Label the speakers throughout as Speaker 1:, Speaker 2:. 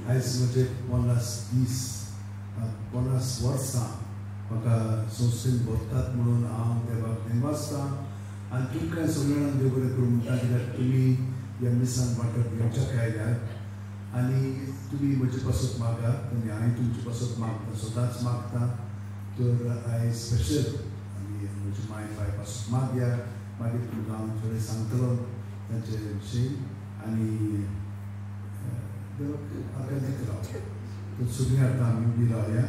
Speaker 1: आयज म्हजे 50 दीस 50 वर्सां म्हाका संस्थेन भरतात म्हणून हांव देवाक देवासतां आनी तुमकां सगळ्यांक देव बरें करूं म्हणटा, कित्याक तुमी ह्या मिसान वांटो घेवच्याक आयल्यात आनी तुमी म्हजे पासत मागात आनी हांवें तुमचे पासत मागता, सदांच मागता. तर आयज स्पेशल आनी म्हजे माय बाय पासत मागया, मागीर तुमकां हांव थोडें सांगतलो तांचे विशयी आनी देवाक आर्गां दीत राव. तर सगळीं आतां आमी उबी रावया.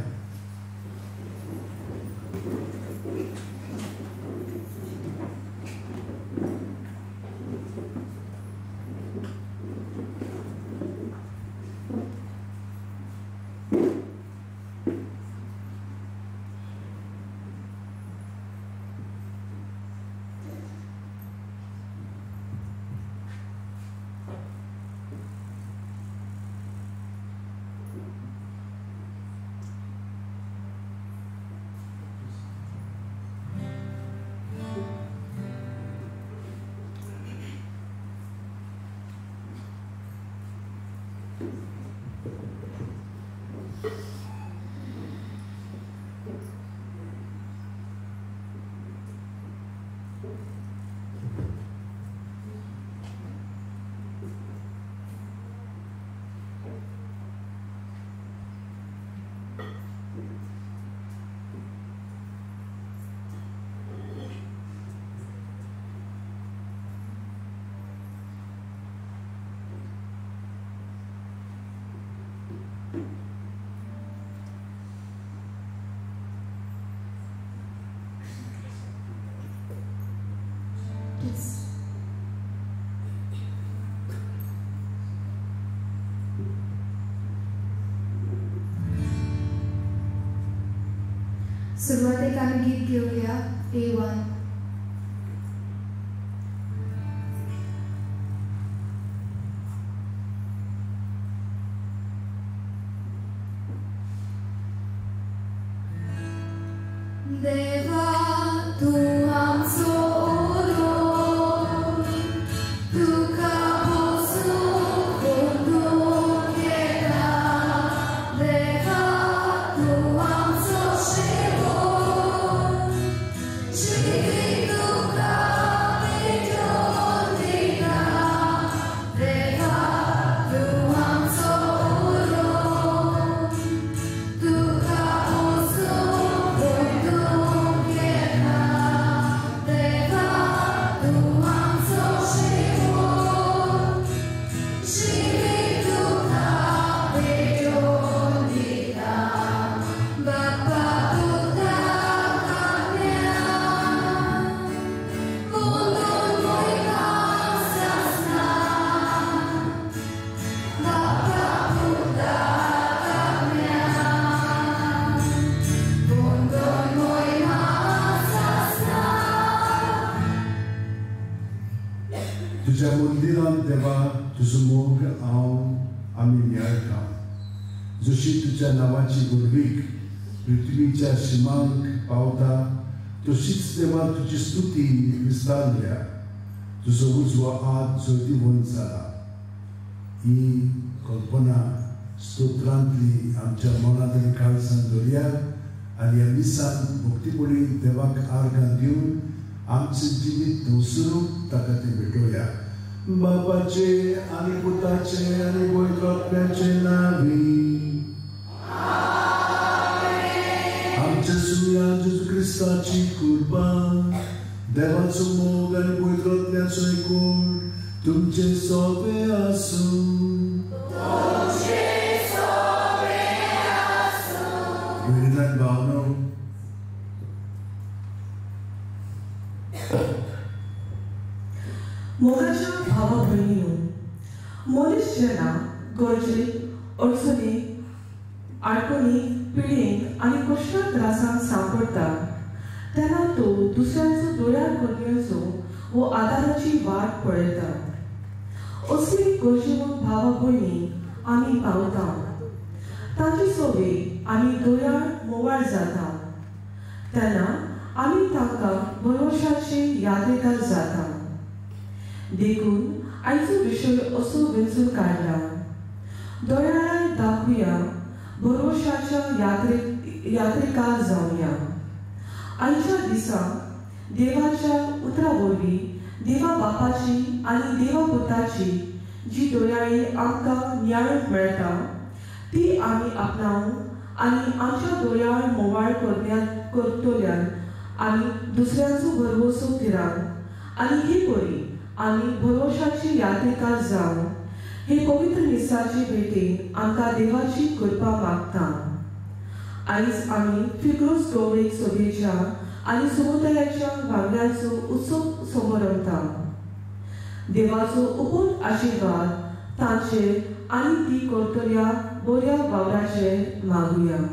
Speaker 2: सुरवातेक आमी गीत घेवया A1. देवा तूं आमचो ओरोन, तुका पोसूंक पोंदूंक येता. देवा तूं आमचो शेवोन, जिवीत तुका पेटोवन दिता. देवा तूं आमचो ओरोन, तुका पोसूंक पोंदूंक येता. देवा तूं आमचो शेवोन, जिवीत तुका पेटोवन दिता. बापा पुता आत्म्या, पोंदून मोहिका सासना. बापा पुता आत्म्या, पोंदून मोहिमा सासना.
Speaker 1: तुज्या मंदिरांत देवा तुजो मोग हांव आमी मेळटा, जशी तुज्या नांवाची व्हडवीक पृथ्वीच्या शिमांक पावता तशीच देवा तुजी स्तुती विस्तारल्या. तुजो उजवो हात जैतिवंत जाला. ही कल्पना स्तोत्रांतली आमच्या मनांत आनी काळजांत दवरया आनी ह्या मिसान भक्तीपणी देवाक आर्गां दिवन आमचें जिवीत दवसरून ताका तें भेटोवया. बापाचे आनी पुताचे आनी पवित्र आत्म्याचे नांवी आमच्या सुया जेजू क्रिस्ताची कुर्बान, देवाचो मोग आनी पवित्र आत्म्याचो एकवट तुमचे सोबे आसूं. भयणीन भावनो,
Speaker 3: मोगाच्या भावा भयणीनो, मनीस जेन्ना गरजेक, अडचणीक, आडखणीक, पिळयेक आनी कश्टा त्रासांक सांपडटा तेन्ना तो दुसऱ्यांचो दोळ्या करण्याचो वो आदाराची वाट पळयता. असली गरजेवंत भावा भयणी आमी पावता, तांचे सोबे आमी दोळ्यार मोवाळ जाता तेन्ना आमी तांकां भरवशाचे यादेकार जाता. देखून आयचो विशय असो वेंचून काडला, दोळ्यार दाखोवया, भरवशाच्या यात्रेकार जावया. आयच्या दिसा देवाच्या उतरा वरवीं देवा बापाची आनी देवा पुताची जी दोळ्याळी आमकां नियाळूंक मेळटा ती आमी आपणावंक आनी आमच्या दोळ्यार मोवाळ करतल्यान आमी दुसऱ्यांचो भरवसो थिरावंक आनी ही परी आमी भरवशाची यात्रेकार जावन हे पवित्र मिसाचे भेटेन आमकां देवाची कृपा मागता. आयज आमी फिग्रूज गवळी सभेच्या आनी समुदायाच्या वांगड्यांचो उत्सव समरंभता. देवाचो उपोट आशिर्वाद तांचेर आनी ती करतल्या बऱ्या वावराचेर मागुया.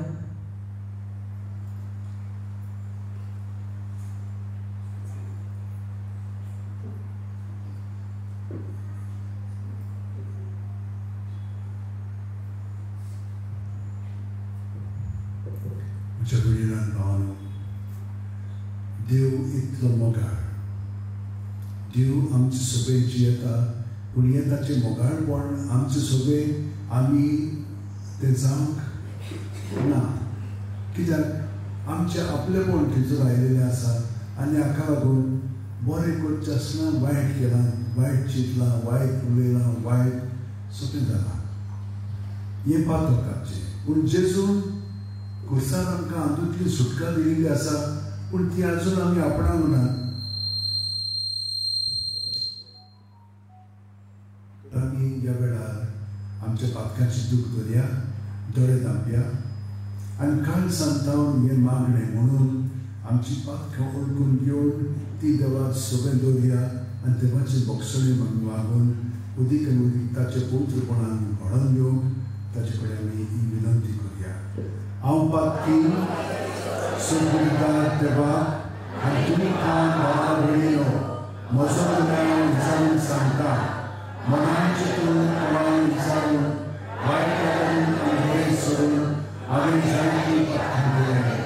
Speaker 1: म्हज्या भयणीन भावानो, देव इतलो मोगाळ, देव आमचे सभेन जियेता, पूण हें ताचें मोगाळपण आमचे सभेन आमी तें जावंक ना, कित्याक आमचें आपलेपण थंयसर आयिल्लें आसा आनी हाका लागून बरें करचें आसतना वायट केलां, वायट चिंतलां, वायट उलयलां, वायट सगळें जालां. हें पातकाचें. पूण जेजून खुर्सान आमकां हातूंतली सुटका दिल्ली आसा, पूण ती अजून आमी आपणावंक ना. आमी ह्या वेळार आमच्या पातकाची दूख धरया, दोळे धांपया आनी काळ सांतावन हें मागणें म्हणून आमची पातकां ओळखून घेवन ती देवाक सोबें दवरया आनी देवाची बोगसणी मागून उदीक आनी उदीक ताचे पवित्रपणान घडोवन घेवंक ताचे कडेन आमी ही विनंती करया. हांव पातकी सोबुदार देवाक आनी तुमकां भावा भयणीनो म्हजो गुन्यांव विचारून सांगता. मनान चिंतून, तोंडान विचारून, वायट करून आनी बरें सोडून हांवें जायतीं पातकां केल्यांत.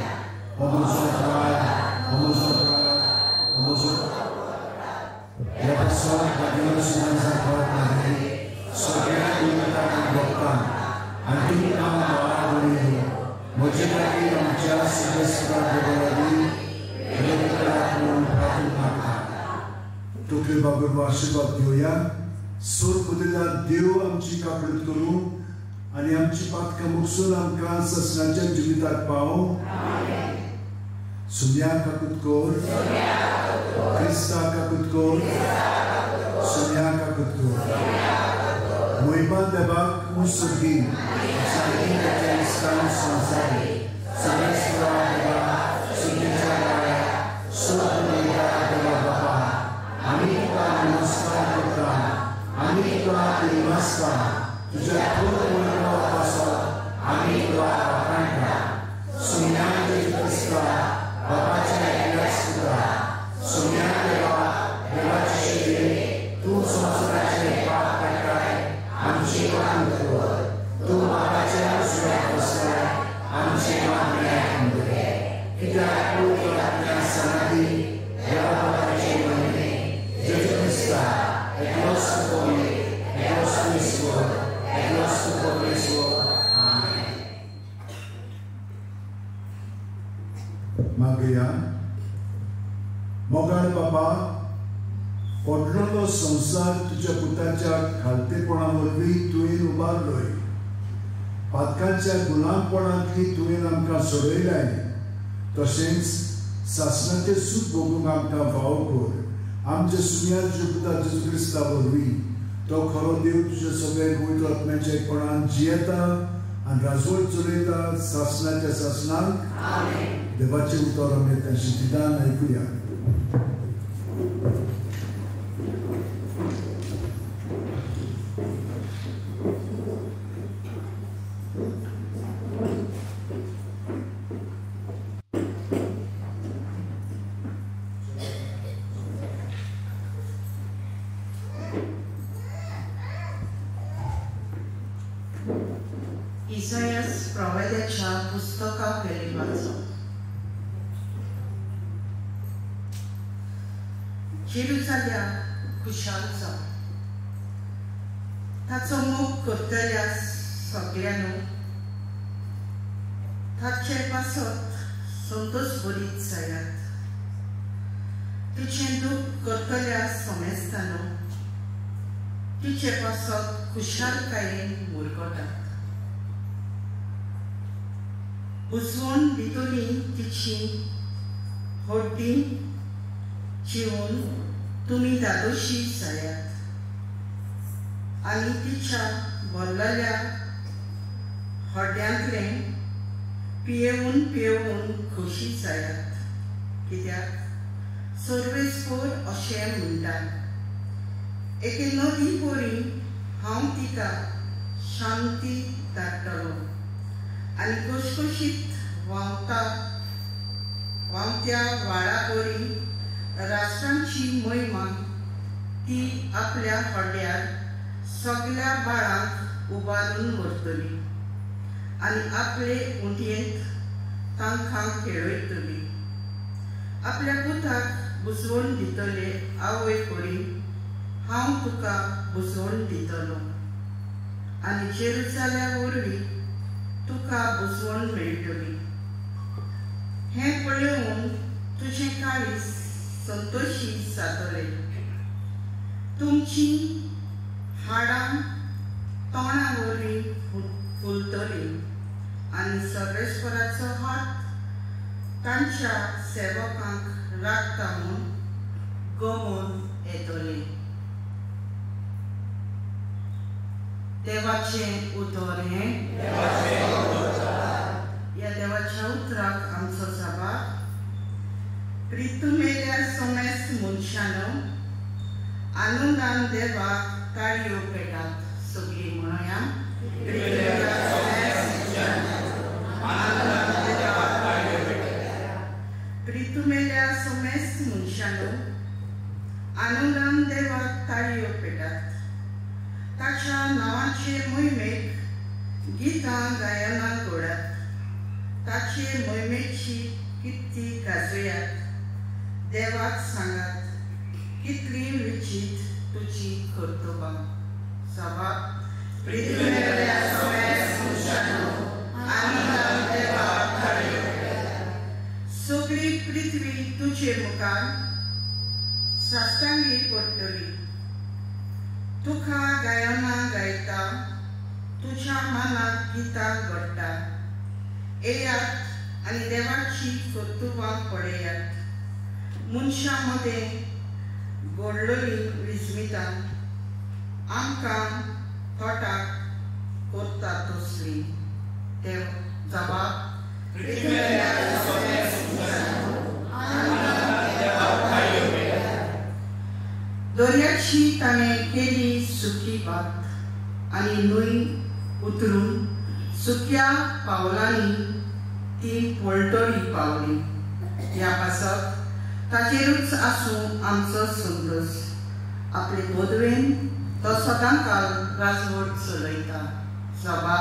Speaker 1: हो म्हजो अपराध, हो म्हजो अपराध, हो म्हजो. ह्या पासत भागेलो सुनांचा लागले सगळ्या दुयेंतांक भोगतां आनी तुमकां भावा भयणीनो म्हजे खातीर आमच्या सदस्या देवा लागीं म्हणून प्रार्थना मागता. तकले बाबा आशिर्वाद घेवया. सोर बदला देव आमची काकडत करूं आनी आमची पातकां मुकसून आमकां ससनाच्या जिविताक पावूं. सुम्या काकूत कर, क्रिस्ता काकूत कर, सुम्या काकूत कर. मोहिबा देवाक मुसुर्गी सारकी ताच्या इस्तान संवसारी सगळ्या देवा सुगीच्या काळार सोर देवा बाबा आमी तुका नमस्कार करता, आमी तुका प्रेमासता, तुज्या थोर वैभवा पासत आमी तुका वाखाणटा. सुम्या जेजू क्रिस्ता बापाच्या एकल्याच पुता, सुम्या देवा देवाचे शरीर तूं संवसाराचें पाप काडटाय, आमची काकूट कर. तूं बापाच्या उजव्याक बसलाय, आमचें मागणें आयकून घे. कित्याक तूं आपल्या सनादी देवा बापाचे म्हयने जेजू क्रिस्ता एकलोच तुको एक, एकलोच तूं ईश्वर, एकलोच तूं परमेश्वर. आमेन. मागया. मोगाळ बाबा, पडलेलो संवसार तुज्या पुताच्या खालतेपणा वरवीं तुवें उबारलोय. पातकांच्या गुलामपणांतली तुवें आमकां सोडयलाय, तशेंच सासणाचें सूख भोगूंक आमकां फावो कर. आमच्या सुम्या तुज्या पुता जेजू क्रिस्ता वरवीं तो खरो देव तुज्या सगळे पवित्र आत्म्याच्या एकपणान जियेता आनी राजवट चलयता सासणाच्या सासणाक. देवाचें उतर आमी त्या शितिदान आयकुया.
Speaker 4: इसायास प्रवाद्याच्या पुस्तका वेले वाचप. जेरुजाल्या खुशाल जाव, ताचो मोग करतल्या सगळ्यांनो ताचे पासत संतोष भरीत जायात. तिचें दूख करतल्या समेस्तानो तिचे पासत खुशालकायेन मुरगटात. बुजवण दितली तिची हड्डी जिवन तुमी धादोशी जायात आनी तिच्या भरलेल्या हड्ड्यांतलें पियेवन पियेवन खोशी जायात. कित्याक सर्वेस्पर अशें म्हणटा, एके नदी परी हांव तिका शांती धाडटलो आनी घसघशीत व्हांवत्या व्हाळा परी राष्ट्रांची महिमा ती आपल्या हड्ड्यार सगळ्या बाळांक उबारून व्हरतली आनी आपले उंटयेंत तांकां खेळयतली. आपल्या पुताक बुजवण दितले आवय परी हांव तुका बुजवण दितलो आनी जेरुजाल्या वरवीं तुका बुजवण मेळटली. हें पळोवन तुजें काळीज संतोशी जातलें. तुमची हाडां तोंडा वरवीं फुलतलीं आनी सर्वेस्पराचो हात तांच्या सेवकांक राखता म्हूण गमोन येतलें. देवाचें उतर हें. ह्या देवाच्या उतराक आमचो सभा. प्रितुमेल्या समेस्त मनशानो आनंदान देवाक ताळयो पेटात. सगळीं म्हणया, प्रितुमेल्या समेस्त मनशानो आनंदान देवाक ताळयो पेटात. ताच्या नांवाचे मोहिमेक गितां गायनां घोडात. ताचे मोहिमेची कित्ती गाजयात. देवाक सांगात कितली विचीत तुजी कर्तुबां. सभा. प्रितुमेल्या समेस्त मनशानो आनंदान देवाक ताळयो पेटात. सगळी पृथ्वी तुजे मुखार साश्टांगी पडटली. तुका गायनां गायता, तुज्या मनाक गितां घडटा. येयात आनी देवाची कर्तुबां पळयात. मनशां मदें घडलेलीं विस्मितां आमकां तोटाक करता तसलीं. देव जबाब. दर्याची ताणें केली सुकी भात आनी न्हंय उतरून सुक्या पावलांनी ती पलटडी पावली. ह्या पासत ताचेरूच आसूं आमचो संतोष. आपले पदवेन तो सदांकाल राजवट चलयता. सभा.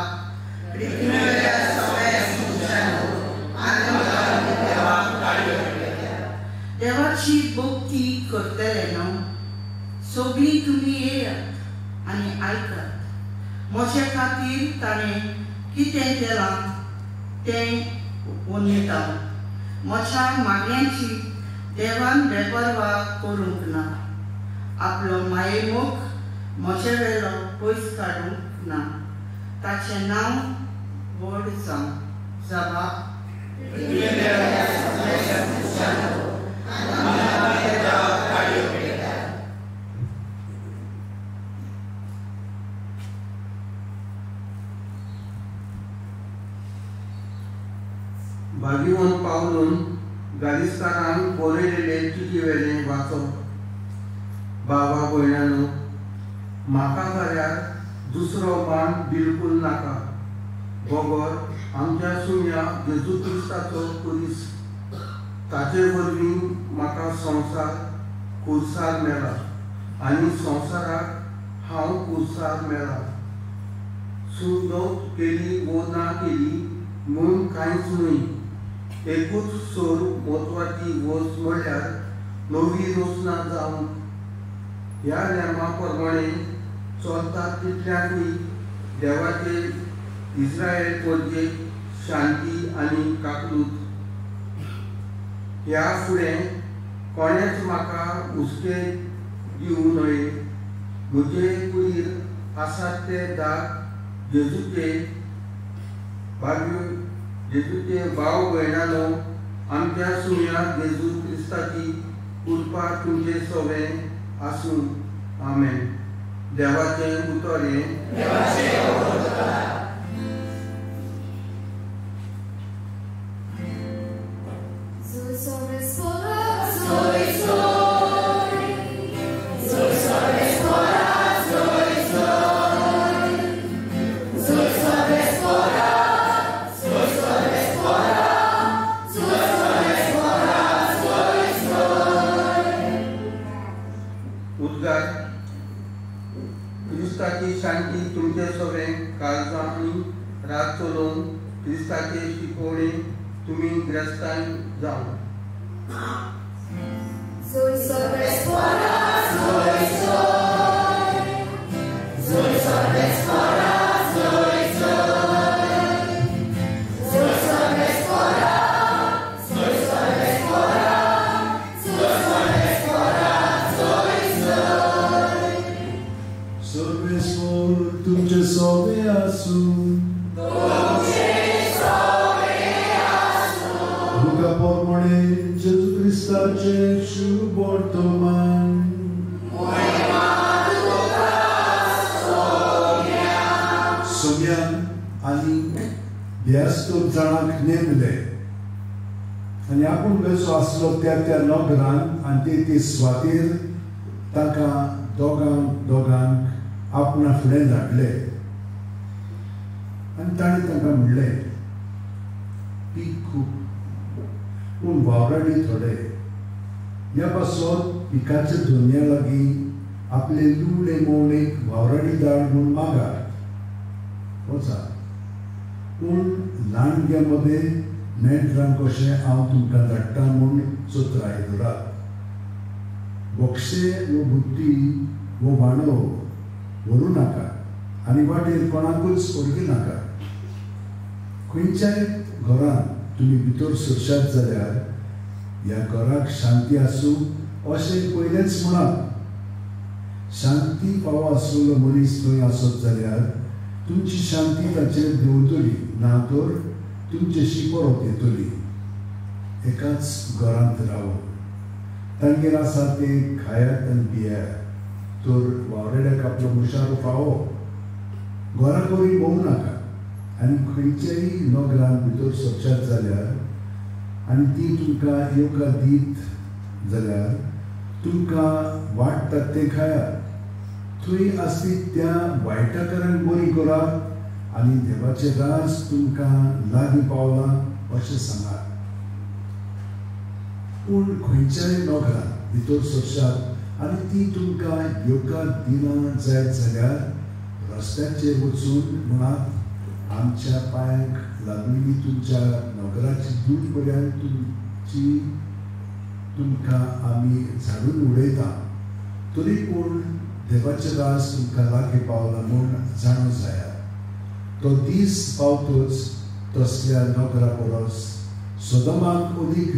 Speaker 4: देवाची भक्ती करतले न्हू सगळीं तुमी येयात आनी आयकात. म्हजे खातीर ताणें कितें केलां तें उलयता. म्हज्या मागण्यांची देवान बेपर्वा करूंक ना. आपलो मायेमोग म्हजे वेलो पयस काडूंक ना. ताचें नांव व्हड जावं. जबाब.
Speaker 5: भाग्यवंत पावलून गालिस्तारान बरयलेले चिटी वेलें वाचप. बाबा भयणानो, म्हाका जाल्यार दुसरो मान बिलकूल नाका, बगर आमच्या सुण्या जेजू क्रिस्ताचो खुरीस. ताचे वरवीं म्हाका संवसार खुरसार मेळा आनी संवसाराक हांव खुरसार मेळा. सुनत केली वो ना केली म्हूण कांयच न्हय. एकूच सोर म्हत्वाची वस्त म्हळ्यार नवी रचना जावन ह्या नेमा प्रमाणे चलता तितल्याकूय देवाचे इस्रायल परजेक शांती आनी काकलूत. ह्या फुडें कोणेंच म्हाका हुस्के दिवं नये. म्हजे कुडीर आसात ते दाग जेजूचे भाव भयणानो, आमच्या सुण्या जेजू क्रिस्ताची कृपा तुमचे सवें आसूं. आमेन. देवाचें उतर हें. क्रिस्ताची शांती तुमचे सवें काळजांनी रात चलोवन क्रिस्ताचे शिकवणे तुमी ग्रस्तान जावं.
Speaker 1: तुमचे सोवे आसूं. लुका प्रमाणे जेजू क्रिस्ताचें शुभ वर्तमान. सोम्यान आनी ध्यास्त जाणांक नेमले आनी आपूण वेचो आसलो त्या त्या नगरान आनी ते स्वातीर ताका दोगांक दोगांक आपणा फुडें धाडले आनी ताणें तांकां म्हणलें, पीक खूब पूण वावराडी थोडे. ह्या पासत पिकाच्या धोन्या लागीं आपले लुवणे मोवणेक वावराडी धाड म्हूण मागात वचात, पूण ल्हानग्यां मदें मेंढरां कशें हांव तुमकां धाडटा म्हूण चत्राय धरात. बोक्षे वो बुद्दी वो बांडो व्हरूं नाका आनी वाटेर कोणाकूच ओळखी नाका. खंयच्याय घरांत तुमी भितर सरशात जाल्यार ह्या घराक शांती आसूं अशें पयलेंच म्हणात. शांती फावो आसलेलो मनीस थंय आसत जाल्यार तुमची शांती ताचेर देंवतली, ना तर तुमचेशी परत येतली. एकाच घरांत रावो, तांगेर आसा तें खायात आनी पियात, तर वावरेड्याक आपलो मुशारो फावो. घरा करी भोंवू नाका आनी खंयच्याय नगरान भितर सरशात जाल्यार आनी ती तुमकां येवकार दीत जाल्यार तुमकां वाडटात तें खायात. थंय आसली त्या वायटाकारांक बरी करात आनी देवाचें राज तुमकां लागीं पावलां अशें सांगात. पूण खंयच्याय नगरान भितर सरशात आनी ती तुमकां येवकार दिना जायत जाल्यार रस्त्याचेर वचून म्हणात, आमच्या पांयांक लागलेली तुमच्या नगराची दूद पर्यंत तुमची तुमकां आमी झाडून उडयता, तरी पूण देवाचें राज तुमकां लागीं पावलां म्हूण जाणू जायात. तो दीस पावतच तसल्या नगरा परस सदमाक अदीक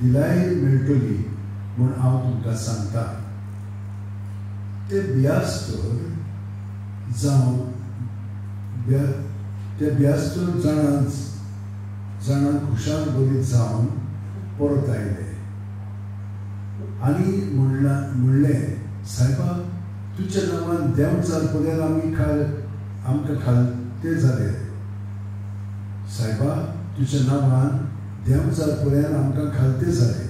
Speaker 1: दिलाय मेळटली म्हूण हांव तुमकां सांगता. ते ब्यास्तर जावं ते ब्यास्तर जाणां खुशाल बरीत जावन परत आयले आनी म्हणलें, सायबा, तुज्या नांवान देंवचार पर्यंत आमी आमकां खालते जाले. सायबा, तुज्या नांवान देंवचार पर्यंत आमकां खालते जाले.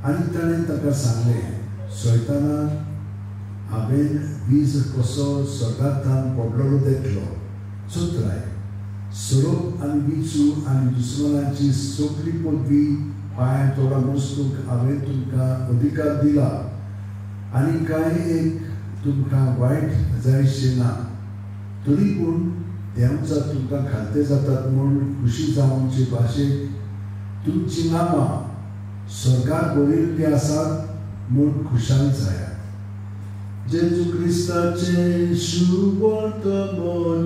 Speaker 1: आनी ताणें ताका सांगलें, सैताना हांवें वीज कसो सर्गांतल्यान पडलेलो देखलो. चत्राय, सोरोप आनी विंचू आनी दुस्मानाची सगळी पदवी पांय तोडा मस्तूंक हांवें तुमकां अधिकार दिला आनी कांय एक तुमकां वायट जायशें ना. तरी पूण देवचा तुमकां खालते जातात म्हूण खुशी जावचे भाशेक तुमची नांवां स्वर्गार बरयल्लीं आसात म्हूण खुशाल जायात. जेजू क्रिस्ताचें शुभवर्तमान.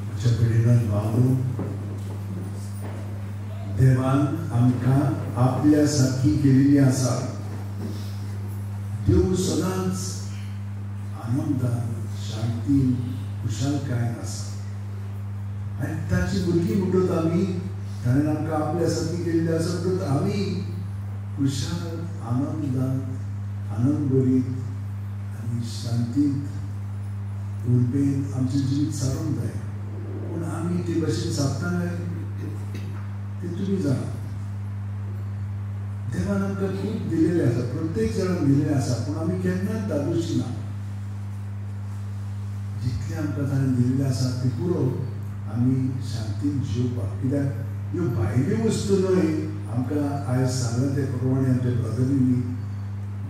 Speaker 1: म्हज्या पिढीन भावनो, देवान आमकां आपल्या सारकी केलेली आसा. देव सदांच आनंदान, शांतीन, खुशालकायेन आसा आनी ताची भुरगीं म्हणटत आमी ताणें आमकां आपल्या सारकी केल्ली आसा म्हणटत आमी खुशाल, आनंदान, आनंदभरीत आनी शांतींत उर्बेन आमचें जिवीत सारूंक जाय. पूण आमी ते भशेन सादता काय तें तुमी जाणा. देवान आमकां खूब दिलेलें आसा, प्रत्येक जाणांक दिलेलें आसा, पूण आमी केन्नाच दादोशी ना. जितलें आमकां ताणें दिल्लें आसा तें पुरो आमी शांतीन जिवपाक. कित्याक ह्यो भायल्यो वस्तू न्हय आमकां आयज सांगलां ते प्रमाणे आमच्या ब्रदरींनी,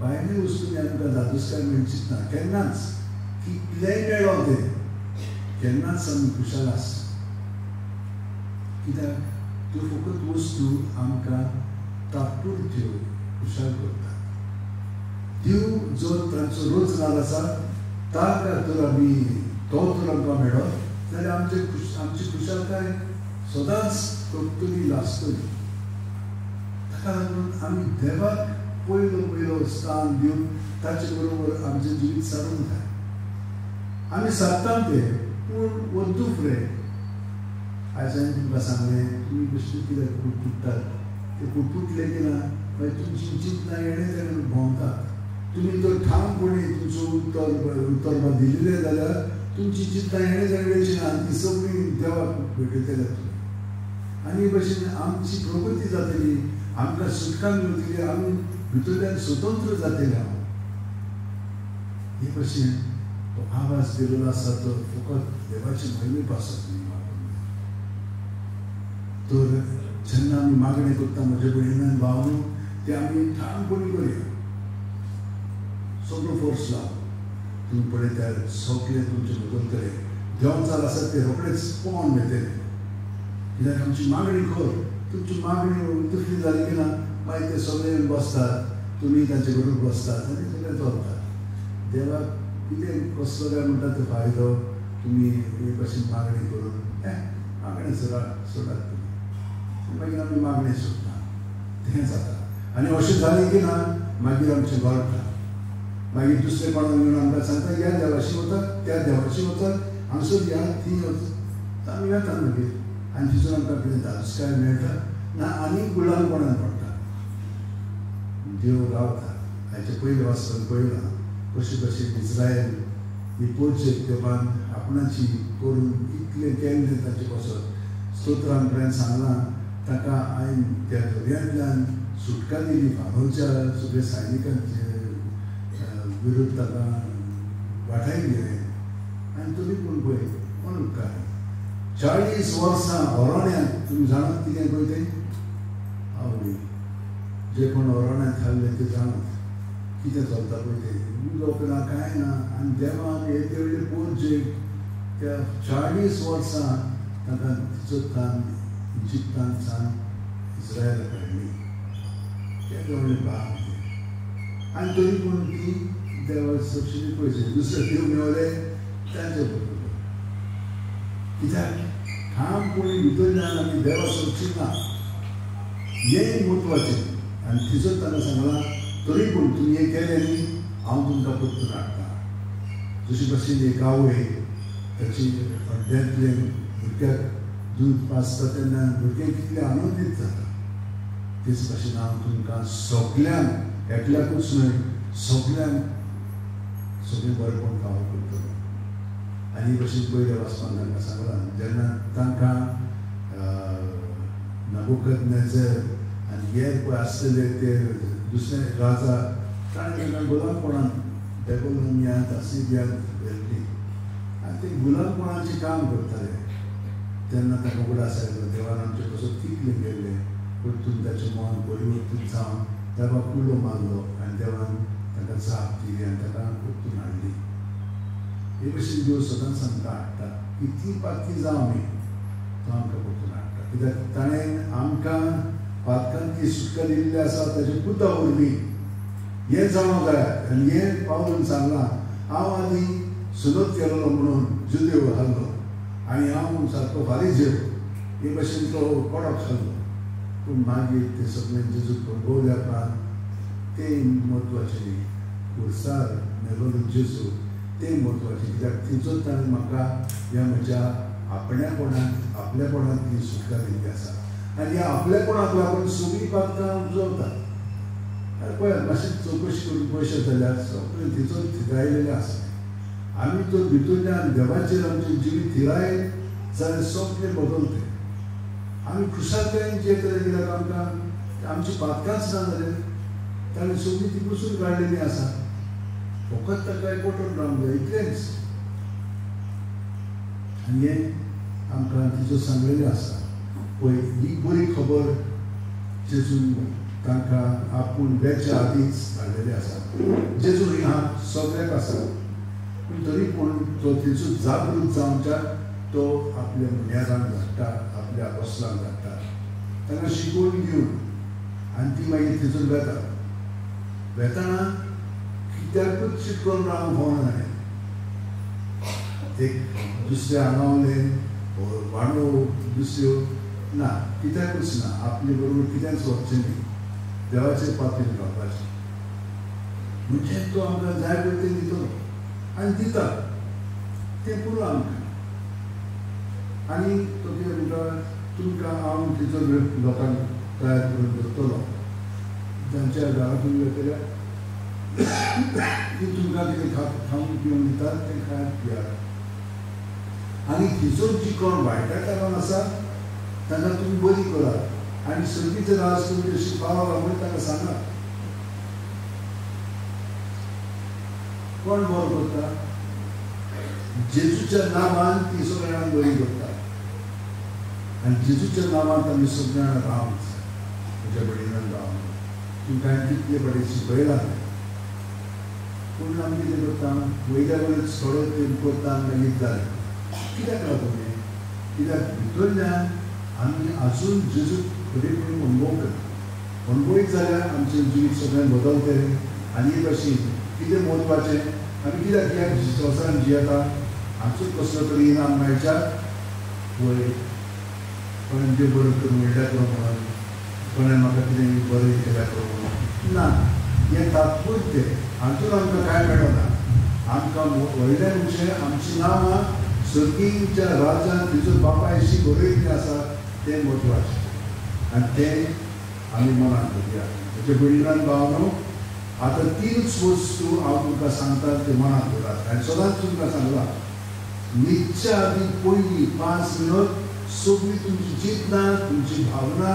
Speaker 1: भायल्यो वस्तूंनी आमकां दादोसकाय मेळचीच ना केन्नाच. कितलेंय मेळो तें केन्नाच आमी खुशाल आसना. कित्याक त्यो फकत वस्तू आमकां तात्पुरत्यो खुशाल करतात. देव जो तांचो रोजगार आसा ताका तर आमी तो तर आमकां मेळत जाल्यार आमची खुशालकाय सदांच करतली, लासतली. ताका लागून आमी देवाक पयलो पयलो स्थान दिवन ताचे बरोबर आमचें जिवीत सारूंक जाय. आमी सादता तें, पूण वद्दूफ रे. आयज हांवें तुमकां सांगलें, तुमी बेश्टे कित्याक पुटपुट्टात ते पुटपुटले की ना मागीर तुमची चिंतनां येणें तेणें भोंवतात. तुमी जर ठामपणी तुमचो उत्तर दिल्लें जाल्यार तुमची चिंतनां येणें तेणें वेची ना आनी ती सगळीं देवाक भेटयतले तुमी. आनी हे भशेन आमची प्रगती जातली, आमकां सुटका मेळटली, आमी भितरल्यान स्वतंत्र जातले. हांव हे भशेन तो आवाज दिलेलो आसा तो फकत देवाची मोहिमे पासत न्ही वापरून. तर जेन्ना आमी मागणें करता म्हज्या भयणान भावनो, ते आमी ठामपणी करुया, सगळो फोर्स लाव. तुमी पळयता सगळे तुमचे बदलतले. देंवचार आसा ते रोखडेच पोवन वयतले. कित्याक आमची मागणी कर, तुमची मागणी दुसरी जाली की ना मागीर ते सगळे येवन बसतात, तुमी तांचे बरोबर बसतात आनी सगळें चलतात. देवाक कितें कसलो काय म्हणटा तो फायदो तुमी हे भशेन मागणी करून मागणें सोडात तुमी, मागीर आमी मागणें सोडटा, तें जाता. आनी अशें जालें की ना मागीर आमचें घडटा. मागीर दुसरे कोणाक येवन आमकां सांगता ह्या देवाशी वतात, त्या देवाशी वतात, हांगसर ह्या थंय वच, आमी वेता मागीर. आनी तितून आमकां कितें धादोसकाय मेळटा ना आनी गुलामपणान पडटा. देव रावता. हाचे पयलें वाचपान पळयलां कशें कशें इस्रायल ही पोरचेक देवान आपणाची करून इतलें केल्लें ताचे पासत. स्तोत्रान पर्यंत सांगलां ताका हांवें त्या दर्यांतल्यान सुटका दिली, फारोच्या सगळे सैनिकांचे विरुद्ध ताका वाटायली हांवें. आनी तुमी पूण पळय कोण उपकार 40 वर्सां अरण्यांत तुमी जाणात कितें पळय तें आवय जे कोण अरण्यांत खाल्ले ते जाणात कितें चलता पळय तें. उदक ना कांय ना आनी देवान हे तेवढे पोरचेक त्या 40 वर्सां तांकां तिचोतान इजिप्तान सान इस्रायला काडली. ते व्हडलें भाग तें. आनी तरी पूण ती देवा सबसिडी पयशे दुसरे देव मेवले तांचे बरोबर. कित्याक ठामपणी भितरल्यान आमी देवा सोदची ना हें म्हत्वाचें. आनी तिचोच तांकां सांगलां तरी पूण तुमी हें केलें न्ही हांव तुमकां परतून हाडटा. जशी भशेन एक आवय ताची हड्ड्यांतलें भुरग्याक दूद पाजता तेन्ना भुरगें कितलें आनंदीत जाता, तेच भशेन हांव तुमकां सगल्यांक एकल्याकूच न्हय सगल्यांक सगळें बरेपण फावो करतलो. आनी हे भशेन पयल्या वाचपान तांकां सांगलां जेन्ना तांकां नबूकदनेझर आनी हेर पळय आसलेले ते दुसरे राजा ताणें तांकां गुलामपणान बेबलोनियांत असिरियांत व्हेल्ली आनी ते गुलामपणाचें काम करताले. तेन्ना ताका उगडास आयलो देवान आमचें कसो तितलें गेल्लें परतून ताचें मन परिवर्तीत जावन देवाक उलो मारलो आनी देवान ताका जाप दिली आनी ताका परतून हाडली. हे भशेन देव सदांच आमकां हाडटा. कितली पातकी जावं आमी तो आमकां परतून हाडटा, कित्याक ताणें आमकां पातकांतली सुटका दिल्ली आसा ताचे पुता वरवीं. हें जावंक जाय आनी हें पावलून सांगलां, हांव आदी सुनत केल्लो म्हणून जुदेव घाल्लो आनी हांव सारको फारीजेव हे भशेन तो कडक खाल्लो. पूण मागीर तें सगळें जेजूक अणभवल्या उपरांत तें म्हत्वाचें न्ही, खुर्सार मेलोलो जेजू तें म्हत्वाचें, कित्याक तिचो ताणें म्हाका ह्या म्हज्या आपल्यापणांत ती सुटका दिल्ली आसा. आनी ह्या आपल्यापणाक लागून सगळीं पातकां उपजवतात. पळयात मातशी चवकशी करून पयशे जाल्यार सगळें तिचो थिरायलेलें आसा. आमी तर भितरल्यान देवाचेर आमचें जिवीत थिरायत जाल्यार सगळें बदलतें. आमी खुशालकायेन जियेतले, कित्याक आमकां आमची पातकांच ना जालें, ताणें सगळीं ती पुसून काडलेली आसा. फकत ताका एकवटून रावंक जाय इतलेंच. आनी हें आमकां तिचो सांगलेलें आसा. पळय ही बरी खबर जेजून तांकां आपूण वेच्या आदींच धाडलेली आसा. जेजू ही हा सगळ्याक आसा, पूण तरी पूण तो तिचो जागृत जावच्या तो आपल्या मुन्यारांक धाडटा, आपल्या अपोस्लांक धाडटा, तांकां शिकोवन घेवन आनी ती मागीर थंयसून वेता. वेतना कित्याकूच चिटकोवन रावंक फावना ताणें. एक दुसऱ्या आंगावलें वाणो दुसऱ्यो ना, कित्याकूच ना, आपले बरोबर कित्याक वचचें न्ही, देवाचेर पातयेन रावपाचें. म्हणजे तो आमकां जाय पळय तें दितलो आनी दिता तें पुरो आमकां. आनी तो कितें म्हणटा, तुमकां हांव तिचो लोकांक तयार करून दवरतलो, जांच्या घरांतून वेतल्या ती तुमकां कितें खावंक पिवंक दितात तें खायात पियात. आनी थंयसर जी कोण वायटा कारणान आसा तांकां तुमी बरी करात आनी सर्गीचें राज तुमी अशी पावला म्हणून तांकां सांगात. कोण बरो करता? जेजूच्या नांवान ती सगळ्या जाणांक बरी करता. आनी जेजूच्या नांवान आमी सगळ्या जाणां रावंक जाय. म्हज्या भयणीन रावंक जाय. तुमकां हांवें कितले फावटी शिकयलां, पूण आमी कितें करता, वयल्या वयर थोडो तेंप करता आनी मागीर जालें. कित्याक लागून हें? कित्याक भितरल्यान आमी आजून जेजूक खरेपणी अणभव करता. अणभवीत जाल्यार आमचें जिवीत सगळें बदलतलें. आनी हे भशेन कितें म्हत्वाचें, आमी कित्याक ह्या संवसारान जियेता, आमचो कसलो तरी इनाम मेळच्या वयर कोणें देव बरें करून म्हणल्यार पुरो म्हणून, कोणें म्हाका कितें बरें केल्यार पुरो म्हणून ना, हें तात्पुरतें. हातूंत आमकां कांय मेळना. आमकां व्हडलें म्हणजे आमचीं नांवां सर्गीच्या राजान तिचो बापायशी बरयल्लीं आसा तें म्हत्वाचें. आनी तें आमी मनांत धरया. म्हज्या भयणीन भावांनो, आतां तीनच वस्तू हांव तुमकां सांगता तें मनांत दवरात. आनी सदांच तुमकां सांगलां, न्हिदच्या आदी पयलीं 5 मिनट सगळी तुमची चिंतना, तुमची भावना,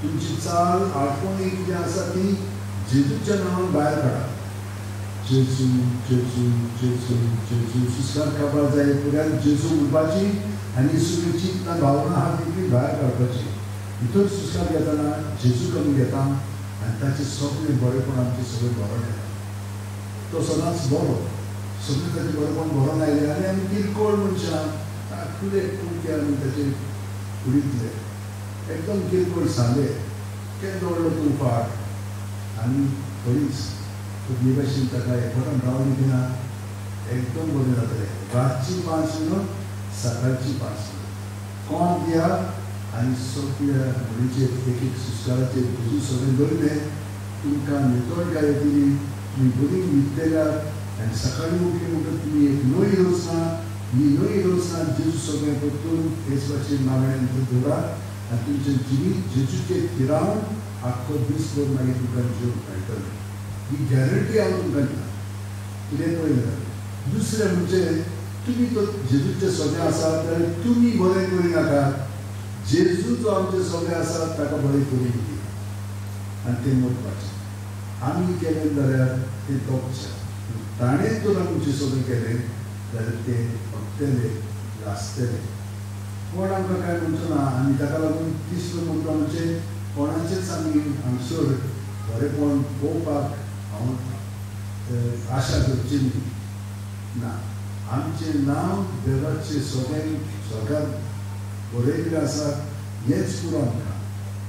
Speaker 1: तुमची चाल, आठवणी कितें आसा ती जेजूच्या नांवान भायर काडात. जेजू जेजू जेजू जेजू सुस्कार काबार जाय पर्यंत जेजू म्हणपाची आनी सगळी चिंतना भावना आहा ती भायर काडपाची. भितर सुस्कार घेतना जेजूक आमी घेता आनी ताचें सगळें बरेपण आमचें सगळें भरोन येता. तो सदांच बरो, सगळें ताचें बरेपण भरोन आयलें आनी आमी किरकोळ मनशां ताकले कुडके आमी ताचे कुडींतले एकदम किरकोळ सांदे केदो व्हडलो तूं फाट आनी थोडीच ही भाशेन ताका एकवटान रावली की ना एकदम बरें जातलें. रातची 5 मिनट, सकाळची 5 मिनट कोण दिया आनी सगळ्या म्हणीचेर एक एक सुस्काराचेर जेजू सगळें दवरलें, तुमकां नितळकाय येतली, तुमी बरी न्हिदतल्यात आनी सकाळीं उठली म्हणटकच तुमी एक नवी रचना, ही नवी रचना जेजू सगळें परतून हेच भाशेन मागणें दवरात आनी तुमचें जिवीत जेजूचेर थिरावन आख्खो दीसभर मागीर तुमकां जेवण मेळटलें. ही गॅरंटी हांव तुमकां दिता. कितें पळयलें जाल्यार दुसरें म्हणजे तुमी तो जेजूचे सगळें आसा जाल्यार तुमी बरें करिनाकात, जेजू जो आमचे सगळें आसा ताका बरें करून दिया आनी तें म्हत्वाचें. आमी केलें जाल्यार तें तोपचें, ताणें जर आमचें सगळें केलें जाल्यार तें फकतलें, लासतलें. कोण आमकां कांय म्हणचो ना. आनी ताका लागून तिसरो मुद्दो म्हणजे कोणाचेच आमी हांगसर बरेपण पळोवपाक हांव आशा धरची न्ही ना. आमचें नांव देवाचें सगळ्यांक स्वर्गात बरयल्लें आसा हेंच पुरो आमकां,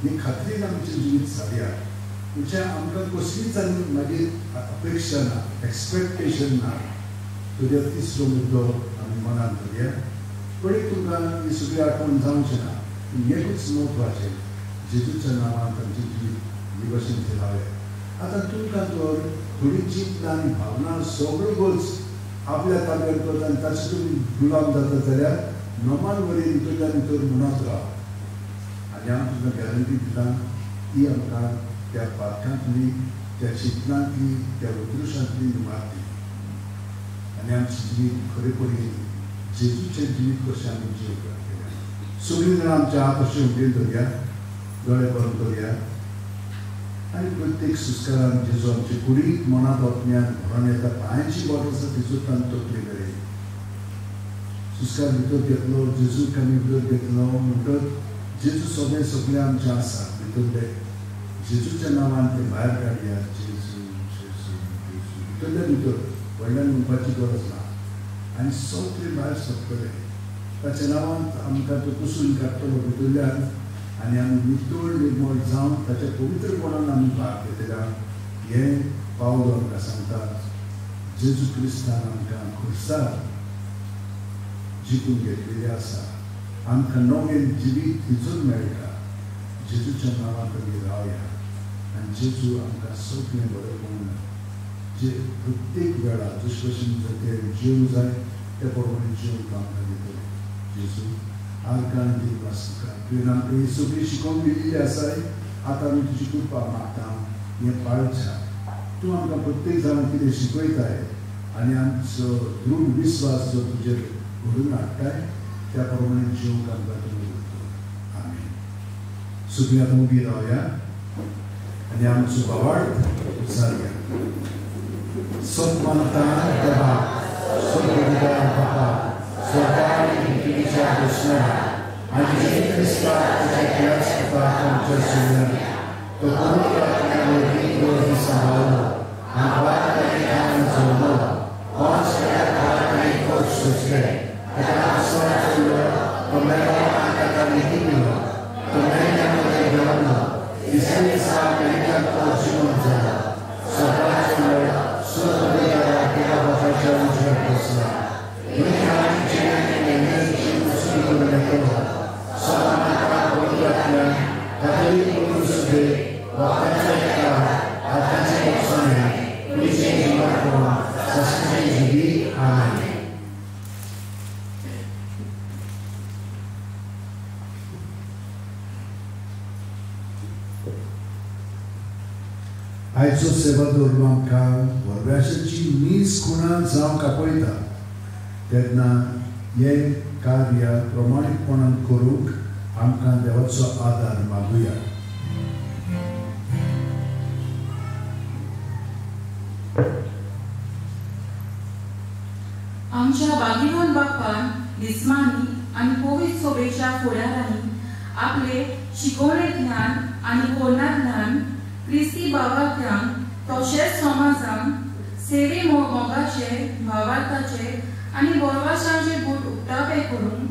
Speaker 1: ही खात्रीन आमचें जिवीत सादया. म्हणजे आमकां कसलीच आनी मागीर अपेक्षा ना, एक्सपेक्टेशन ना. तर तिसरो मुद्दो आमी मनांत धरया. पळय तुमकां ही सगळी आठवण जावचें ना, एकूच म्हत्वाचें, जेजूच्या नांवान आमचें जिवीत ही भशेन थिरावया. आतां तुमकां तर थोडी चिंतना आनी भावना सगळ्यो गोच आपल्या ताब्यात करता आनी ताचे तुमी गुलाम जाता जाल्यार नोमान वरी भितरल्या भितर म्हणत राव. आनी हांव तुमकां गॅरंटी दिता ती आमकां त्या पातकांतली, त्या चिंतनांतली, त्या उद्रुशांतली मारती आनी आमचें जिवीत खरेपणी जेजूचें जिवीत कशें आमी जिवपाक केलें. सगळीं जाणां आमच्या हात अशें उगेन धरया, दोळे बंद करया आनी प्रत्येक सुस्कारान जेजू आमचे कुडीक मनांत वतल्यान भरून येता. पांयांची बोट आसा तितूंतल्यान तकली मेरेन सुस्कार भितर घेतलो, जेजूक आमी भितर घेतलो म्हणटच जेजू सगळें सगळें आमचें आसा भितरले. जेजूच्या नांवान ते भायर काडया. जेजू जेजू जेजू भितरल्या भितर, व्हडल्यान म्हणपाची गरज ना आनी सगळें भायर सरतलें. ताच्या नांवान आमकां तो पुसून काडटलो भितरल्यान आनी आमी नितळ निर्मळ जावन ताच्या पवित्रपणान आमी भाग घेतल्या. हें पावल आमकां सांगता जेजू क्रिस्तान आमकां खुर्सार जिखून घेतलेलें आसा. आमकां नवें जिवीत थिंचून मेळटा. जेजूच्या नांवान आमी रावया आनी जेजू आमकां सगळें बरें जे प्रत्येक वेळा जशे भशेन ते जेवूं जाय त्या प्रमाणे जेवंक आमकां दितले. जेजू आमकां दिवपाक तुका तुवें आमकां ही सगळी शिकोवन दिल्ली आसाय. आतां आमी तुजी कृपा मागता हें पाळच्या. तूं आमकां प्रत्येक जाणां कितें शिकयताय आनी आमचो दृढ विस्वास जो तुजेर घडून हाडटाय त्या प्रमाणे जेवंक आमकां तूं मदत कर. आमेन. सगळीं आतां उबी रावया आनी आमचो भावार्थ उचारया. सन्मानता देवा स्वर्गीय बापा, स्वर्गात पृथ्वीच्या कृष्णा आनी जेजू क्रिस्ताच्या त्याच कृपा आमच्या सगळ्यांक तो पवित्र आत्म्या वरवीं वरवीं सांबाळलो आनी वाट आनी जोडलो कोण सगळ्या कोच सोंसले ताका आसो चडलो तो मेलो आनी ताका निधी दिलो तो मेल्ल्या मदें देंवलो तिसरे दिसा मेल्ल्याक तो जिवंत जालो स्वर्गात चडलो स्वर्गीय देवा बापाच्या उजव्याक बसला. आयचो सेवा दवरलो आमकां वरव्याशाची नीज खुणा जावंक आपयता तेन्ना हें कार्य प्रमाणीकपणान करूंक आमकां देवाचो आदार मागुया.
Speaker 6: आमच्या बागिनोन बापान दिसमानी आनी पवित्र सोबेच्या फुडारांनी आपले शिकवणेंतल्यान आनी कोणांतल्यान क्रिस्ती भावार्थ्यांक तशेंच समाजांक सेवे मोगाचे, भावार्थाचे आनी बोरवासांचे बूट उक्तापे करून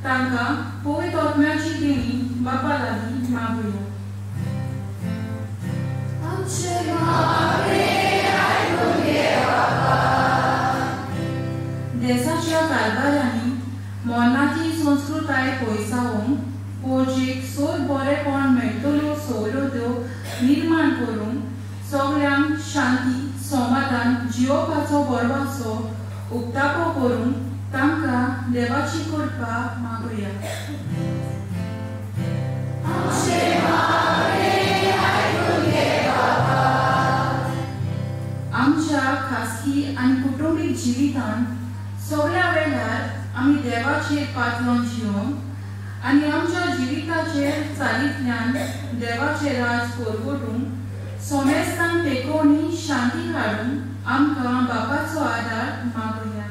Speaker 6: तांकां पवित्र आत्म्याची देणी बापा लागीं मागुया. देशाच्या कारभारांनी मोनाची संस्कृताय पयसावंक पोरजेक सोद बरेपण मेळटल्यो सवलत्यो निर्माण करून सगळ्यांक शांती समाधान जियोवपाचो बरवाचो उक्तापो करून तांकां देवाची कृपा मागुया. आमच्या खासगी आनी कुटुंबीक जिवितांत सगळ्या वेळार आमी देवाचेर पातळून जिवन आनी आमच्या जिविताचेर चालींतल्यान देवाचें राज परगटूंक सोमेस्तांक तेकोवणी शांती हाडून आमकां बापाचो आदार मागुया.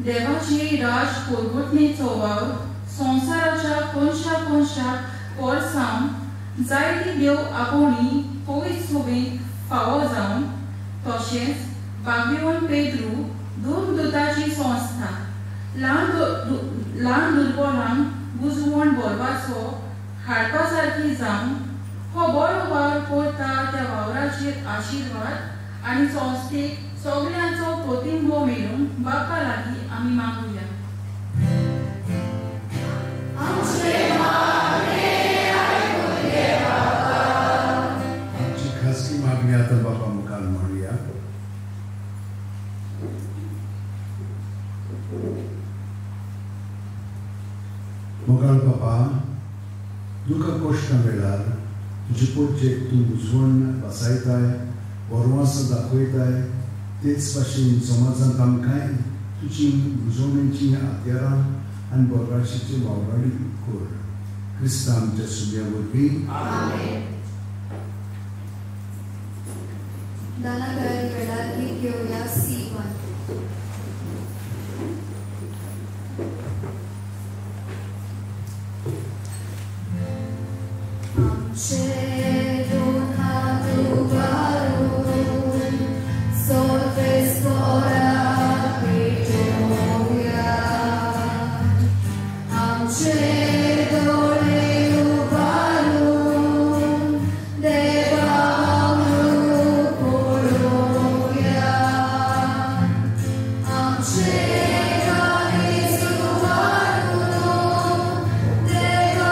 Speaker 6: देवाची राज पोरगुटणेचो वावर संवसाराच्या कोनशा कोनशाक पोरसावन जायती देव आपोवणी पवित्र सभेक फावो जावन तशेंच बागेवन पेद्रू धूमदूताची संस्था ल्हान दुर्बलांक बुजवण बरपाचो हाडपा सारकी जावन हो बरो वावर करता त्या वावराचेर आशिर्वाद आनी संस्थेक सगळ्यांचो प्रतिंबो मेळूंक बापा लागीं आमी मागुया.
Speaker 1: आमची खासगी मागणी आतां बापा मुखार म्हणुया. मोगाळ बापा, दुखा कश्टां वेळार तुजे पोटचेक तूं उजवण वासायताय, बरवास दाखयताय, तेच भाशेन समाजांत आमकांय तुजी उजवणेची हत्यारां आनी बरवाशीची वावराडी कर. क्रिस्ता आमच्या सुम्या वरवीं.
Speaker 2: दाना तयारी वेळार गीत घेवया C1. आमचे दोन हात उबारून सर्वेस्परा पेटोवया, आमचे दोळे उबारून देवा पळोवया, आमचे काळीज उबारून देवा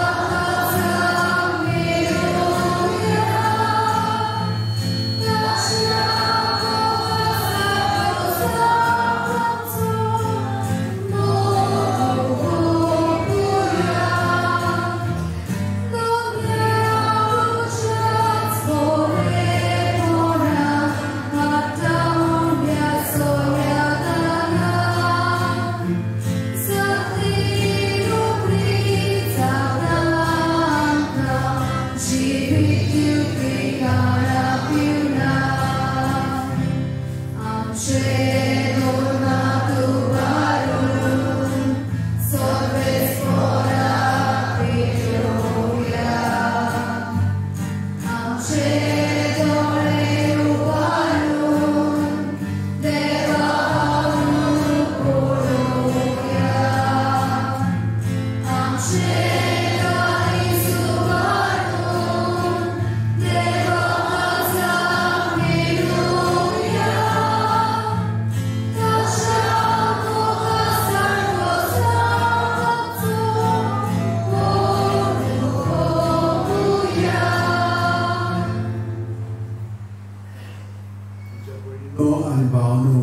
Speaker 1: आनी भावनो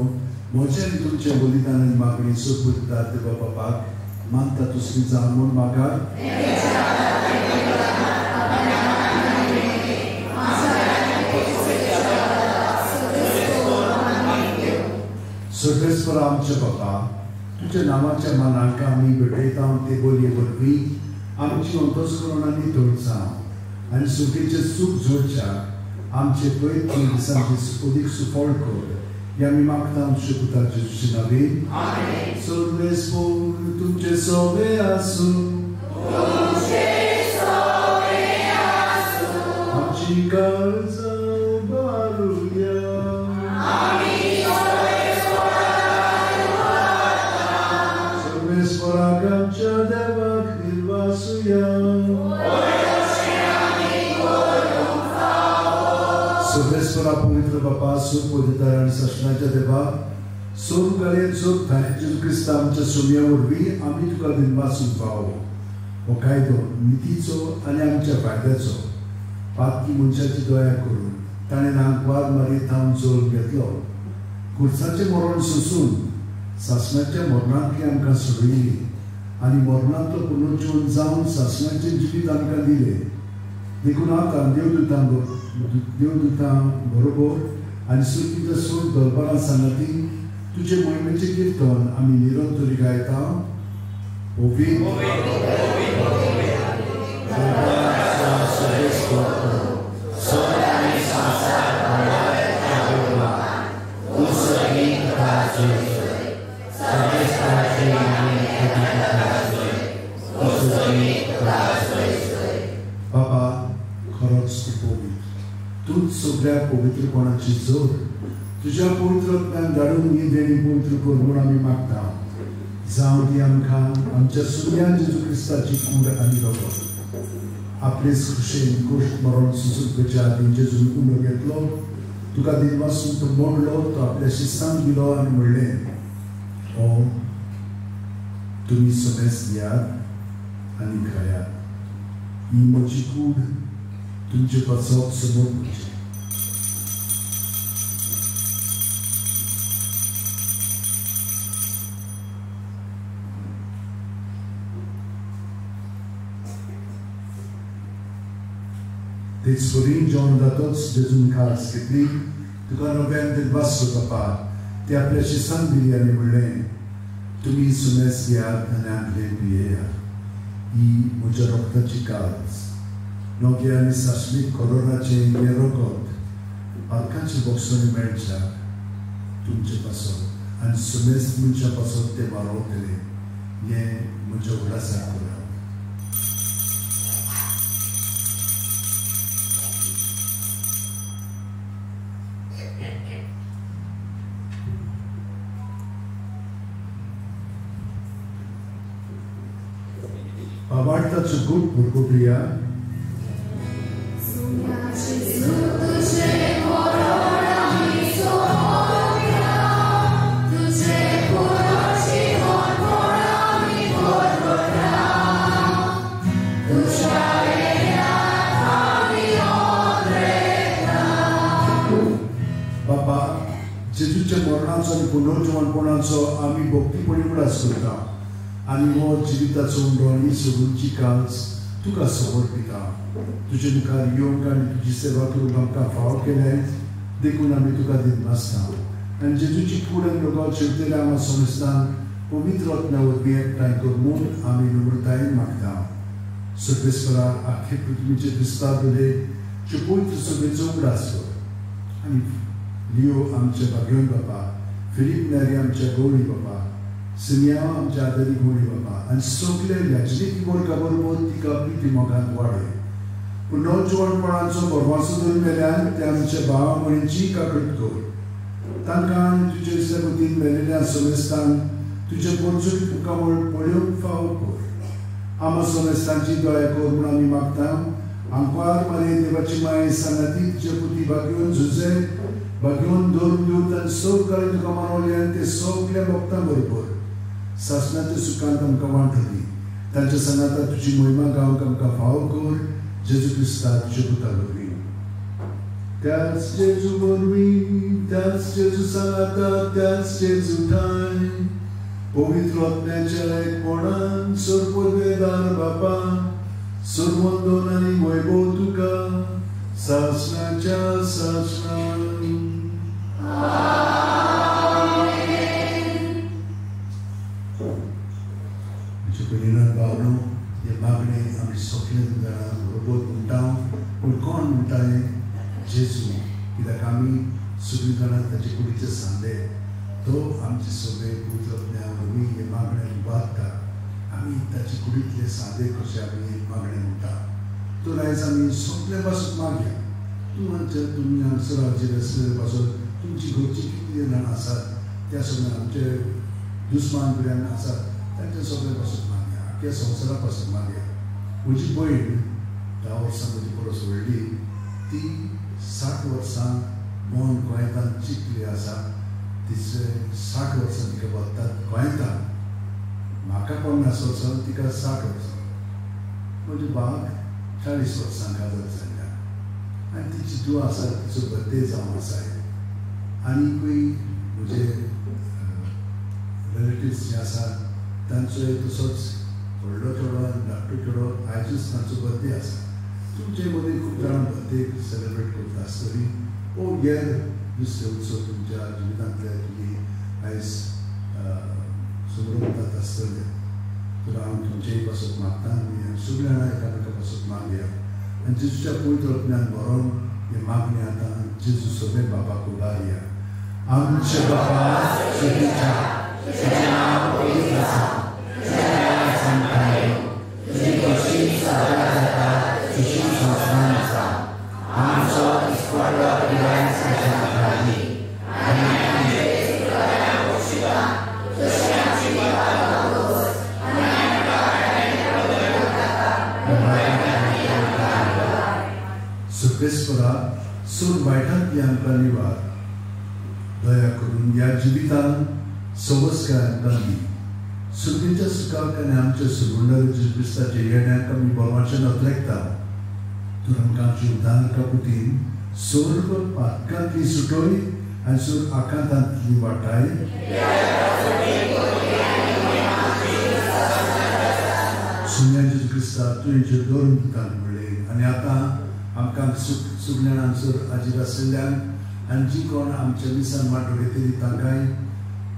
Speaker 1: म्हजें आनी तुमचें बलिदान आनी मागणी सोपुरता देवा बापाक मानता दुसरी जावन म्हूण मागात. सर्वेस्पर आमच्या बापा, तुज्या नांवाच्या मानाक आमी भेटयता ते बोलये वरवीं आमची अंतस्करणां नितळ जावं आनी सुखीचें सूख जोडच्याक आमचे प्रयत्न दिसांची अदीक सुफळ कर. हे आमी मागता आमच्या पुता जेजूचे नांवान. सर्वेस्पर तुमचे सोबे आसूं. आमची काळजां उबारुया. सर्वेस्पराक आमच्या देवाक निर्वासुया. सर्वेस्परा पवित्र बापा, सूख पवित्र आनी सासणाच्या देवा, सोम गाडयेन सोद थांय जेजू क्रिस्ता आमच्या सुम्या वरवीं आमी तुका दिनवासूंक फावो. हो कायदो नितीचो आनी आमच्या फायद्याचो. पातकी मनशाची दया करून ताणें नांकवार मारीत थावन जोल घेतलो. खुर्साचें मरण सोसून सासणाच्या मरणांतली आमकां सोडयली आनी मरणांतलो पुनर्जीवन जावन सासणाचें जिवीत आमकां दिलें. देखून आतां देवदूतां बरोबर आनी सुर्गीच्या सोड दरबारां सांगाती तुजे मोहिमेचें किर्तन आमी निरंतरी गायता. ओवी
Speaker 7: Service.
Speaker 2: तुका सोय सोय.
Speaker 1: बाबा खरोच तूं पवित्र, तूंच सगळ्या पवित्रपणाची जोड. तुज्या पवित्र आत्म्यान धाडून ही देणी पवित्र कर म्हूण आमी मागता. जावं ती आमकां आमच्या सुर्या जेजू क्रिस्ताची कूड आनी रगत. आपलेच खुशेन कोश्ट मरण सुचोवपाच्या आदीं जेजून उंडो घेतलो, तुका दिनवासून तो मोडलो, तो आपल्या शिस्तांक दिलो आनी म्हणलें, ओ तुमी समेज दियात आनी खायात, ही म्हजी कूड तुमचे पासत समोर करची. तेच वरी जेवण जातच जेजून खास घेतली, तुका नव्यान दिनवास बापा, ते आपल्या शिस्तांक दिली आनी म्हणलें, तुमी सुमेस घेयात आनी आमले पियेयात, ही म्हज्या रक्ताची काज. नव्या आनी साश्मीक कोरोनाचें हें रगत पालकांचे बोक्सांनी मेळच्या तुमचे पासत आनी सुमेस मनशा पासत तें वारोवतलें, हें म्हज्या उगडासाक करात. बाबार्थाचो गूट भुरगो. बाबा जेजूच्या मरणाचो आनी पुनर्जिवनपणाचो आमी भक्तीपणी उगडास करता आनी हो जिविताचो उंडो आनी सगळची काज तुका समर्पिता. तुजे मुखार येवंक आनी तुजी सेवा करूंक आमकां फावो केलें देखून आमी तुका दिनवासता. आनी जेजूची कूड आनी रगत शेवतेल्या आमकां संस्थान पवित्र आत्म्या वरवीं एकठांय कर म्हूण आमी नम्रतायेन मागता. सर्वेस्परा आख्खे पृथ्वीचे विस्तार दले पवित्र सभेचो उगडास कर आनी लियो आमच्या भाग्योन बाबा, फिलीप नेरी आमच्या गौरी बाबा, सिमियांव आमच्या आदरी गौरी बाबा आनी सगळे याजनीक वर्गा बरोबर तिका प्रिती मोगान वाडय. पूण नवजिवणपणाचो बरवासो धरून मेल्यान ते आमच्या भावा भयणीची काकळट कर. तांकां आनी तुजे सेवतीन मेलेल्या समेस्तांक तुजे पोरचून मुखामळ पळोवंक फावो कर. आमा समेस्तांची दया कर म्हूण आमी मागता. आंकवार मारे देवाची माय सांगाती तुजे पुती भाग्योन झुजे भाग्योन धरून दिवन आनी सगळे तुका मानवले आनी ते सगल्या भक्तां बरोबर सासणाच्या सुखांत आमकां वांटो दी. तांच्या सांगाता तुजी महिमा गावंक आमकां फावो कर. जेजू क्रिस्ता तुज्या पुता वरवीं. त्याच जेजू वरवीं, त्याच जेजू सांगाता, त्याच जेजू ठांय पवित्र आत्म्याच्या एकपणान सर्ववेदार बापा सर्वंदन आनी वैभव तुका सासणाच्या सासणान. म्हजे भयणीन भावनो, हे मागणे आमी सगळे जाणां बरोबर म्हणटा, पूण कोण म्हणटा हें? जेजू. कित्याक आमी सगळीं जाणां ताचे कुडीचे सांदे, तो आमचे सगळे पवित्र आत्म्या वरवीं हे मागणे वाडटा. आमी ताचे कुडींतले सांदे कशे आमी हे मागणे म्हणटा. तर आयज आमी सगळे पासून मागया. तूं आमच्या तुमी हांगसर हाजेर आसले पासून तुमची घरची कितली जाणां आसात त्या सगळ्या आमचे दुस्मान भुरग्यां आसात तांच्या सगळे पासून मागया, आख्या संवसारा पासून मागया. म्हजी भयण 10 वर्सां म्हजी परस व्हडली, ती 60 वर्सां मोन गोंयेंतान चिकली आसा. तिचे 60 वर्सां तिका वतात गोंयेंतान. म्हाका 50 वर्सां, तिका 60 वर्सां. म्हजी बाग 40 वर्सां काजार जाल्ल्या आनी तिची दुआ आसा, तिचो बर्थडे जावन आसा. आनीकूय म्हजे रिलेटिव्स जे आसा तांचोय तसोच व्हडलो चेडो आनी धाकटो चेडो आयजूच तांचो बर्थडे आसा. तुमचे मदीं खूब जाणां बर्थडे सेलेब्रेट करता आसतली ओ हेर दुसरे उत्सव तुमच्या जिवितांतले तुमी आयज समरतात आसतले. तर हांव तुमचेय पासत मागता आनी सगळ्या जाणां एकामेका पासत मागया आनी जेजूच्या पवित्र आत्म्यान भरोन हे मागणे आतां जेजू सगळे बाबाक उबारया. आमचे बाबा स्वर्गाच्या, तुजें नांव पवित्र आसा, तुजें राज्य आमकां येवं, तुजी खोशी
Speaker 7: सादर जाता तशी संवसारांत जावं. आमचो दिसवडो दिवस आमकां दी आनी
Speaker 1: सुखेश्वरा सूर वायटांतली आमकां निवार दया करून ह्या जिवितान सवस्काय आमकां दी. सुखेच्या सुखाक आनी आमच्या सुगुंडार जेजू क्रिस्ताच्या येण्याक आमी बोलवाचें नदरेकता. तूं आमकां आमच्या उद्धारका पुतीन सर्व पातकांतली सुटोय आनी सूर आकांतांतली वाटाय. सुन्या जेजू क्रिस्ता तुवें ज्यो दोन दुकान म्हणलें आनी आतां आमकां सुगण्यान सर हाजीर आशिल्ल्यान आनी जी कोण आमच्या मिसान वांटो घेतली तांकांय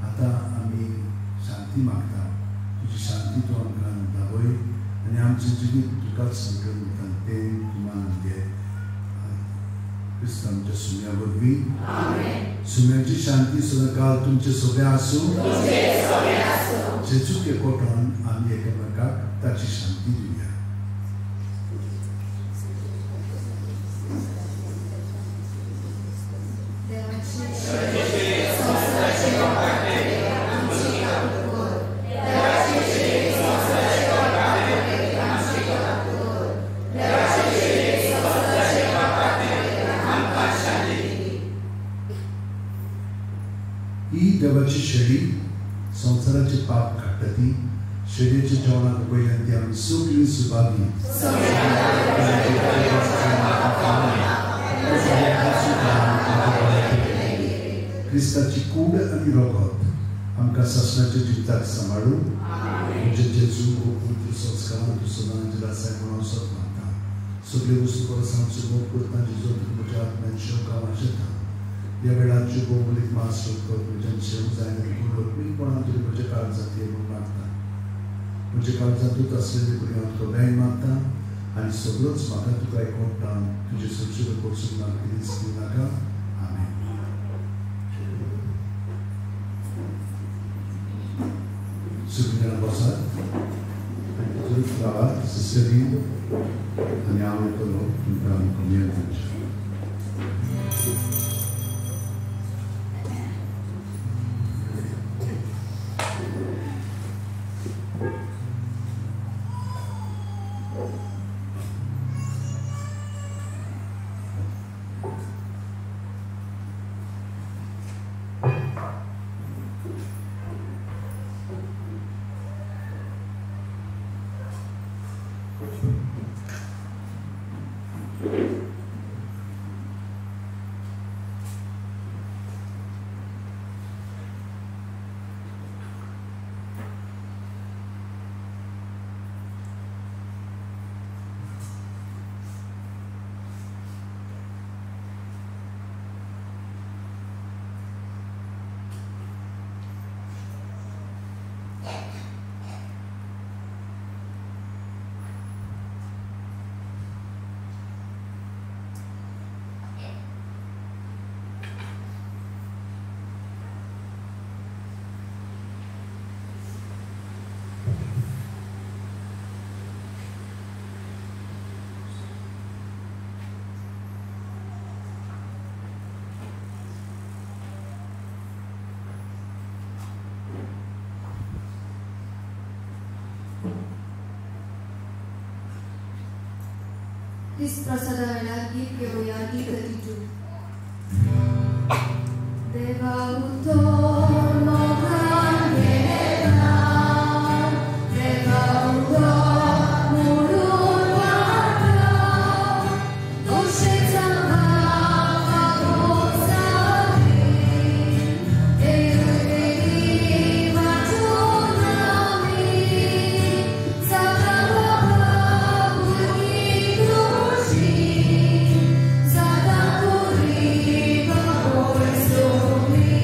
Speaker 1: आतां आमी शांती मागता. तुजी शांती तूं आमकां दाखय आनी आमचें जिवीत तुकाच समजून दिता तें तूं मानून घे. क्रिस्त आमच्या सुम्या वरवीं. सुम्याची शांती सदांकाळ तुमचे सगळे आसूं. जेजूक एकवटान आमी एकामेकाक ताची शांती दिवया. ही देवाची शेळी संवसाराचे पाप काडटा ती शेळयेच्या जेवणाक वयल्यान ती आमी सगळीं सुभागी. क्रिस्ताची कूड आनी रगत आमकां सासणाच्या जिविताक सांबाळूं. म्हणजे जेजू हो पवित्र संस्कारान तूं सदां आसाय म्हणून हांव सत मानता. सगळे वस्तू परस आमचो मोग करता जेजू तूं म्हज्या आत्म्यान शेवकां वाचयता. ह्या वेळार भौगोलीक मास सोदतो म्हज्यान शेवंक जायना देखून लोकमीपणान तुवें म्हज्या काळजांत ये म्हूण मागता. म्हज्या काळजांतूच आसलेले भुरगें हांव तुका वेंग मागता आनी सगळोच म्हाका तुका एकवटा तुजे संशोधन कोर्सून म्हाका कितेंच दिवं नाका. आमेन. सगळीं जाणां बसात आनी तितून रावात. सिस्टरी आनी हांव येतलो तुमकां कमयन दिवचें.
Speaker 2: This prasada वेळार गीत घेवया 32. देवा उतो मोगान घेता, देवा उतो मोडून वाटा, दोशेचा भावा गोसावी, देवतेरी वाचून आमी, सदा भुरगीं तुजी, सदा पुरी बाबोय सोमी.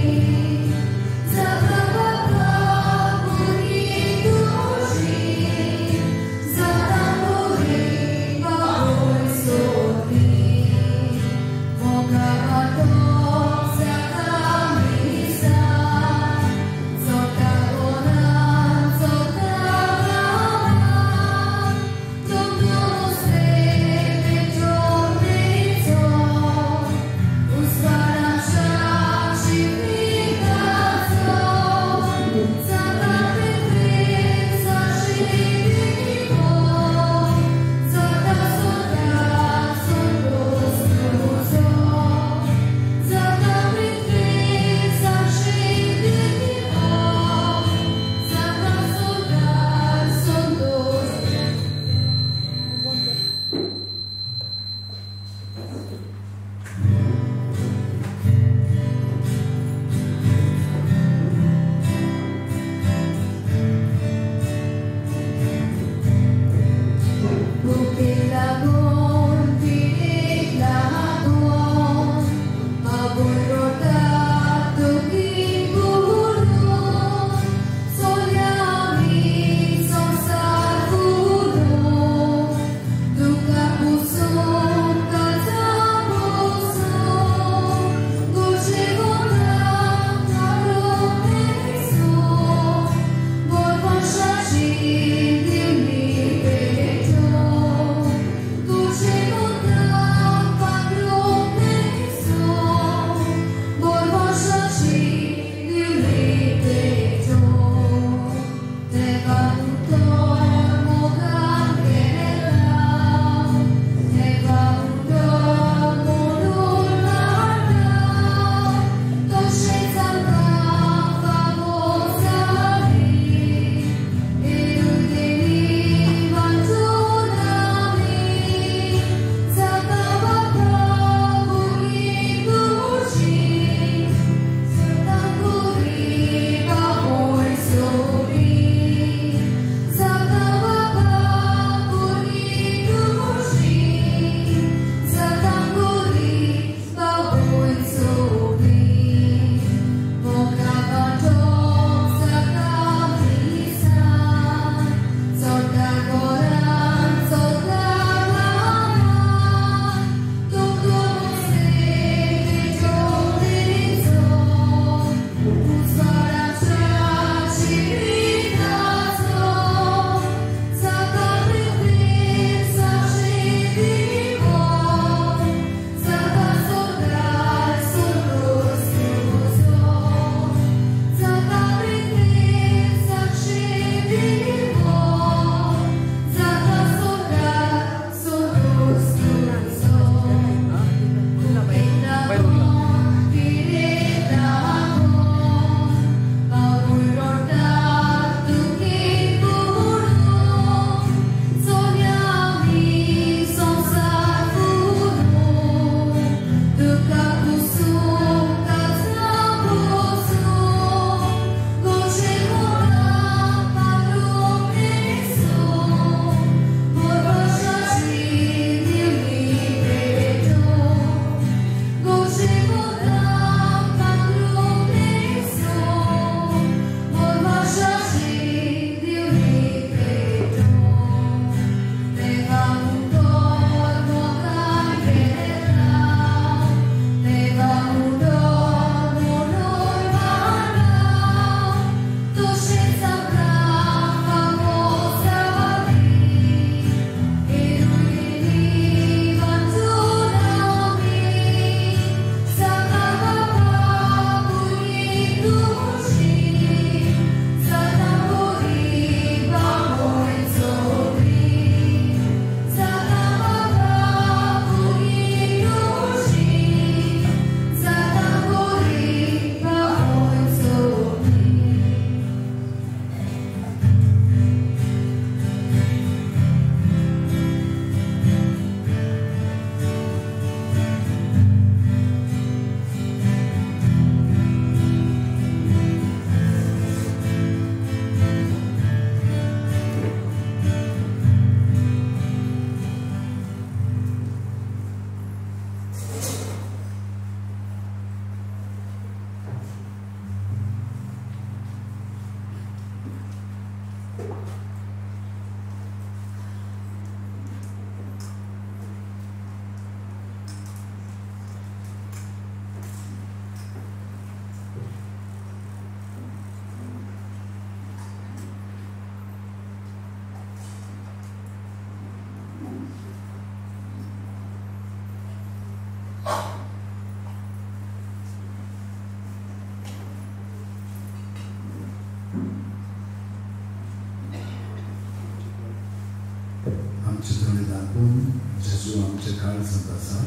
Speaker 1: आमचे धणे दाखोवन जेजू आमचे काळजांत आसा,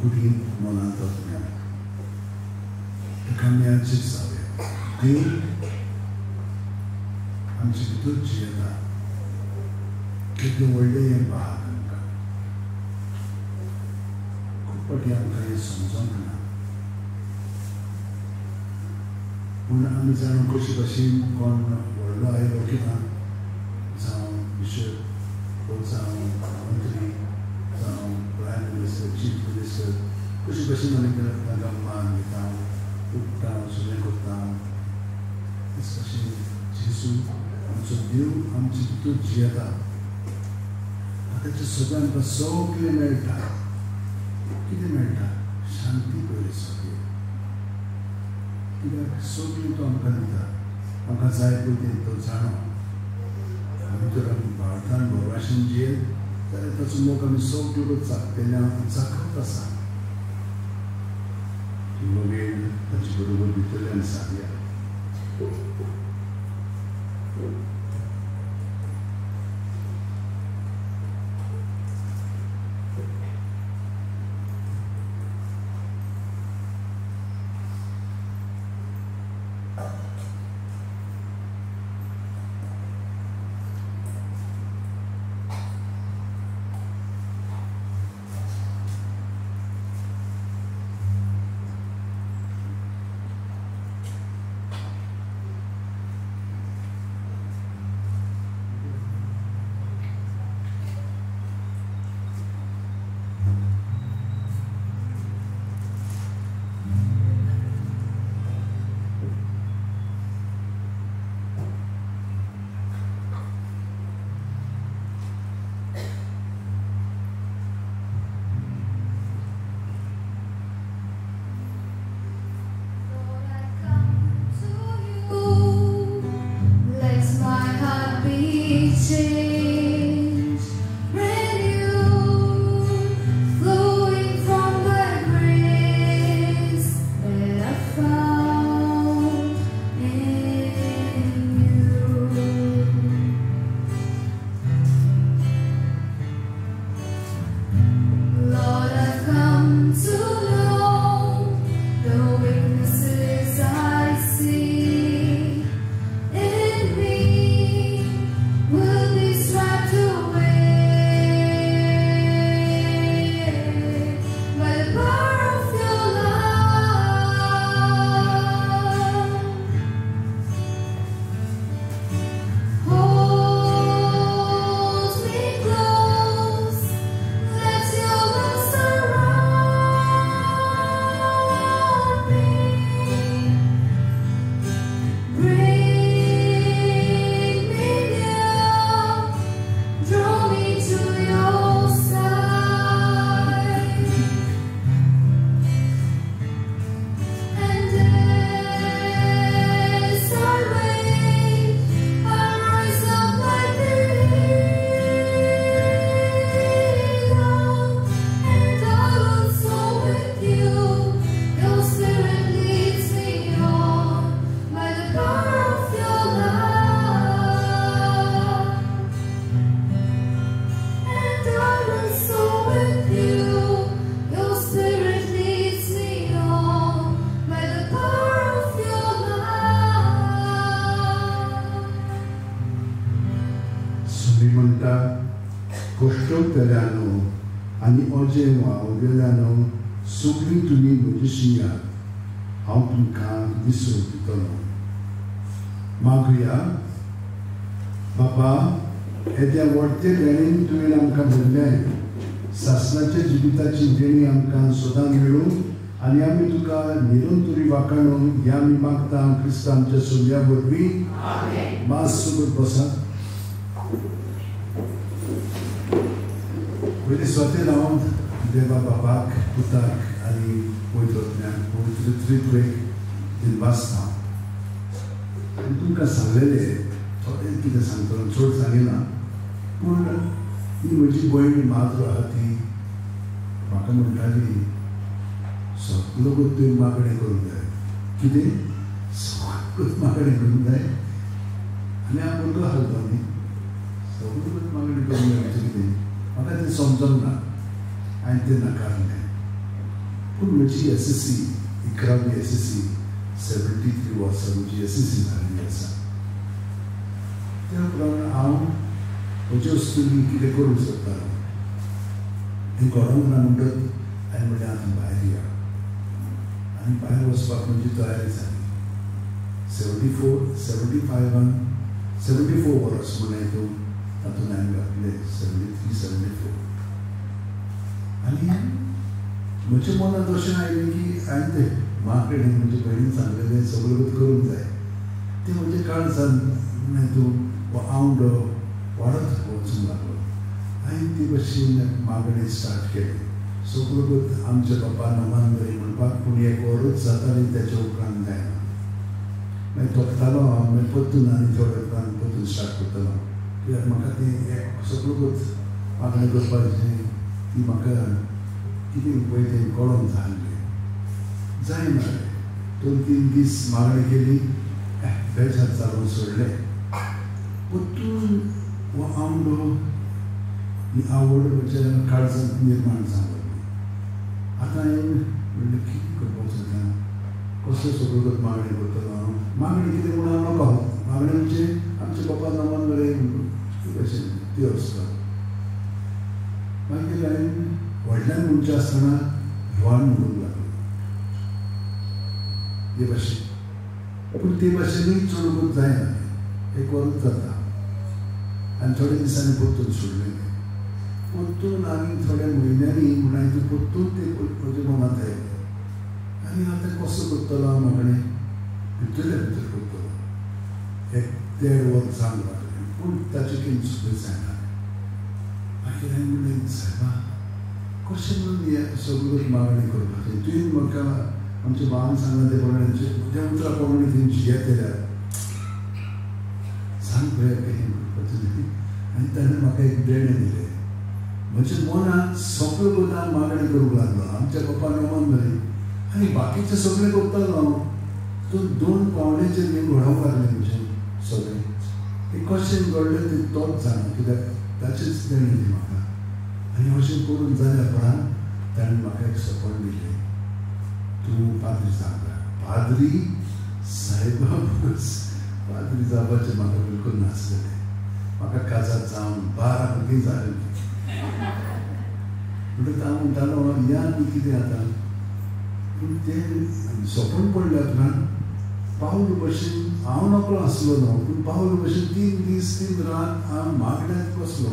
Speaker 1: कुडींत मनांत आत्म्यांत, ताका आमी आजीब जावया. देव आमचे भितर जियेता, केदें व्हडलें हें भाग आमकां. बट हें आमकां हें समजोंक ना. पूण आमी जाणा कशे भाशेन कोण व्हडलो आयलो किंवां जावं बिशप जावं मंत्री जावं प्रायम मिनिस्टर चीफ मिनिस्टर कशे भाशेन आमी तांकां मान दिता, उठ्ठा, सगळें करता. तेच भाशेन जेजू आमचो देव आमचे भितर जियेता. ताचे सगळें आमकां सगळें मेळटा. कितें मेळटा? शांती पयलीं सगळें, कित्याक सगळें तो आमकां दिता. आमकां जाय पळय तें तो जाणो. आमी जर आमी भारतान बरोवाशेन जियेत जाल्यार ताचो मोग आमी सगळ्यो चाखतले, चाखत आसा. मोगेन ताचे बरोबर भितरल्यान सादया. आनी अजे वावगेल्यानो सगळीं तुमी म्हजी शिंयात, हांव तुमकां विसव दितलो. मागुया. बाबा, येद्या व्हडते देणेन तुवें आमकां भरलें. सासणाच्या जिविताची देणी आमकां सदां मेळूं आनी आमी तुका निरंतरी वाखाणू हें आमी मागता क्रिस्त आमच्या सोम्या वरवीं. मास सोबत बसात. पयलीं स्वते नांव देवा बापाक, पुताक आनी पवित्र पवित्र त्रित्वेक दिनवासता. आनी तुमकां सांगलेलें थोडें कितें सांगतलो, चड सांगिना. पूण ही म्हजी भयण माजर आहा ती म्हाका म्हणटाली सगळो तुवें मागणें करूंक जाय. कितें? सगळोच मागणें करूंक जाय? आनी हांव भुरगो आसलो न्ही, सगळोच मागणें करूंक जाय म्हणजे कितें म्हाका तें समजोंक ना. हांवें तें नाकारलें. पूण म्हजी एस एस सी, 11वी एस एस सी 73 वर्सां म्हजी एस एस सी जाल्ली आसा. त्या उपरांत हांव म्हजे वस्तूंनी कितें करूंक सोदतालो हें करूंक ना म्हणटच हांवें म्हणलें आतां भायर या आनी भायर वचपाक म्हणजे तयारी जाली. 74 75 74 वर्स म्हणलें हितून तातूंत हांवें घातलें 73 74. आनी म्हज्या मनांत अशें आयलें की हांवें तें मागणें म्हणजे भयणीन सांगलेलें सगळें करूंक जाय. तें म्हजें काळजान हितून आवडो वाडत वचूंक लागलो. हांवें ती भशेन मागणें स्टार्ट केलें. सगळो आमच्या बाबा नमान बरी म्हणपाक पूण एक वरूच जातालें तेच्या उपरांत जायना. मागीर थकतालो हांव, मागीर परतून आनी थोड्या उपरांत परतून स्टार्ट करतालो कित्याक म्हाका तें एक सगळोच मागणें करपाचें ती म्हाका कितें पळय तें कळोंक जाल्लें जायना. 2-3 दीस मागणें केली, बेजार जावन सोडलें. परतून हो आवडो ही आवड म्हज्या काळजांत निर्माण जावंक लागली. आतां हांवें म्हणलें कितें करपाचें आतां, कसो सगळो मागणें करतलो हांव. मागणें कितें म्हूण हांव नकळो. मागणें म्हणजे आमच्या बाबा नमान बरें ते भशेन ती आसता. मागीर हांवें व्हडल्यान म्हणचें आसतना ल्हान म्हणूंक लागलो ते भाशेन. पूण ते भाशेनूय चडूंक जायना, एक वरूच जाता. आनी थोड्या दिसांनी परतून सोडलें. परतून आनी थोड्या म्हयन्यांनी म्हूण हांवें तें परतून तें म्हज्या मनांत आयलें. आनी आतां कसो करतलो हांव मागणें, भितरल्या भितर करतलो. 1-1.5 वर जावंक लागलें पूण ताचें कितें सुद्दां जायना. मागीर हांवें म्हणलें सायबा कशें म्हणून हें सगळें मागणें करपाचें. तुवें म्हाका आमच्या भावान सांगलां तें प्रमाणें त्या उतरां प्रमाणें तुवें जियेतल्यार सांग पळया कितें करपाचें. आनी ताणें म्हाका एक देणें दिलें. म्हज्या मनांत सगळें करून हांव मागणें करूंक लागलो. आमच्या पप्पा नमान बरें आनी बाकीचें सगळें करतालो हांव. तो 2 पावण्याचेर हें घडोवंक लागलें म्हजें सगळें. तें कशें घडलें तें तोच जाणा कित्याक ताचेंच देणें दिलें म्हाका. आनी अशें करून जाल्या उपरांत ताणें म्हाका एक सपन दिलें, तूं पाद्री जावंक. पाद्री सायबा पाद्री जावपाचें म्हाका बिलकूल नासलें. म्हाका काजार जावन 12 भुरगीं जालीं. म्हणटकच हांव म्हणटालो या आनी कितें आतां. पूण तें सपन पडल्या उपरांत पावल भशेन हांव नकळो आसलो न्हू, पूण पावल भशेन 3 दीस 3 रात हांव मागण्यांत बसलो,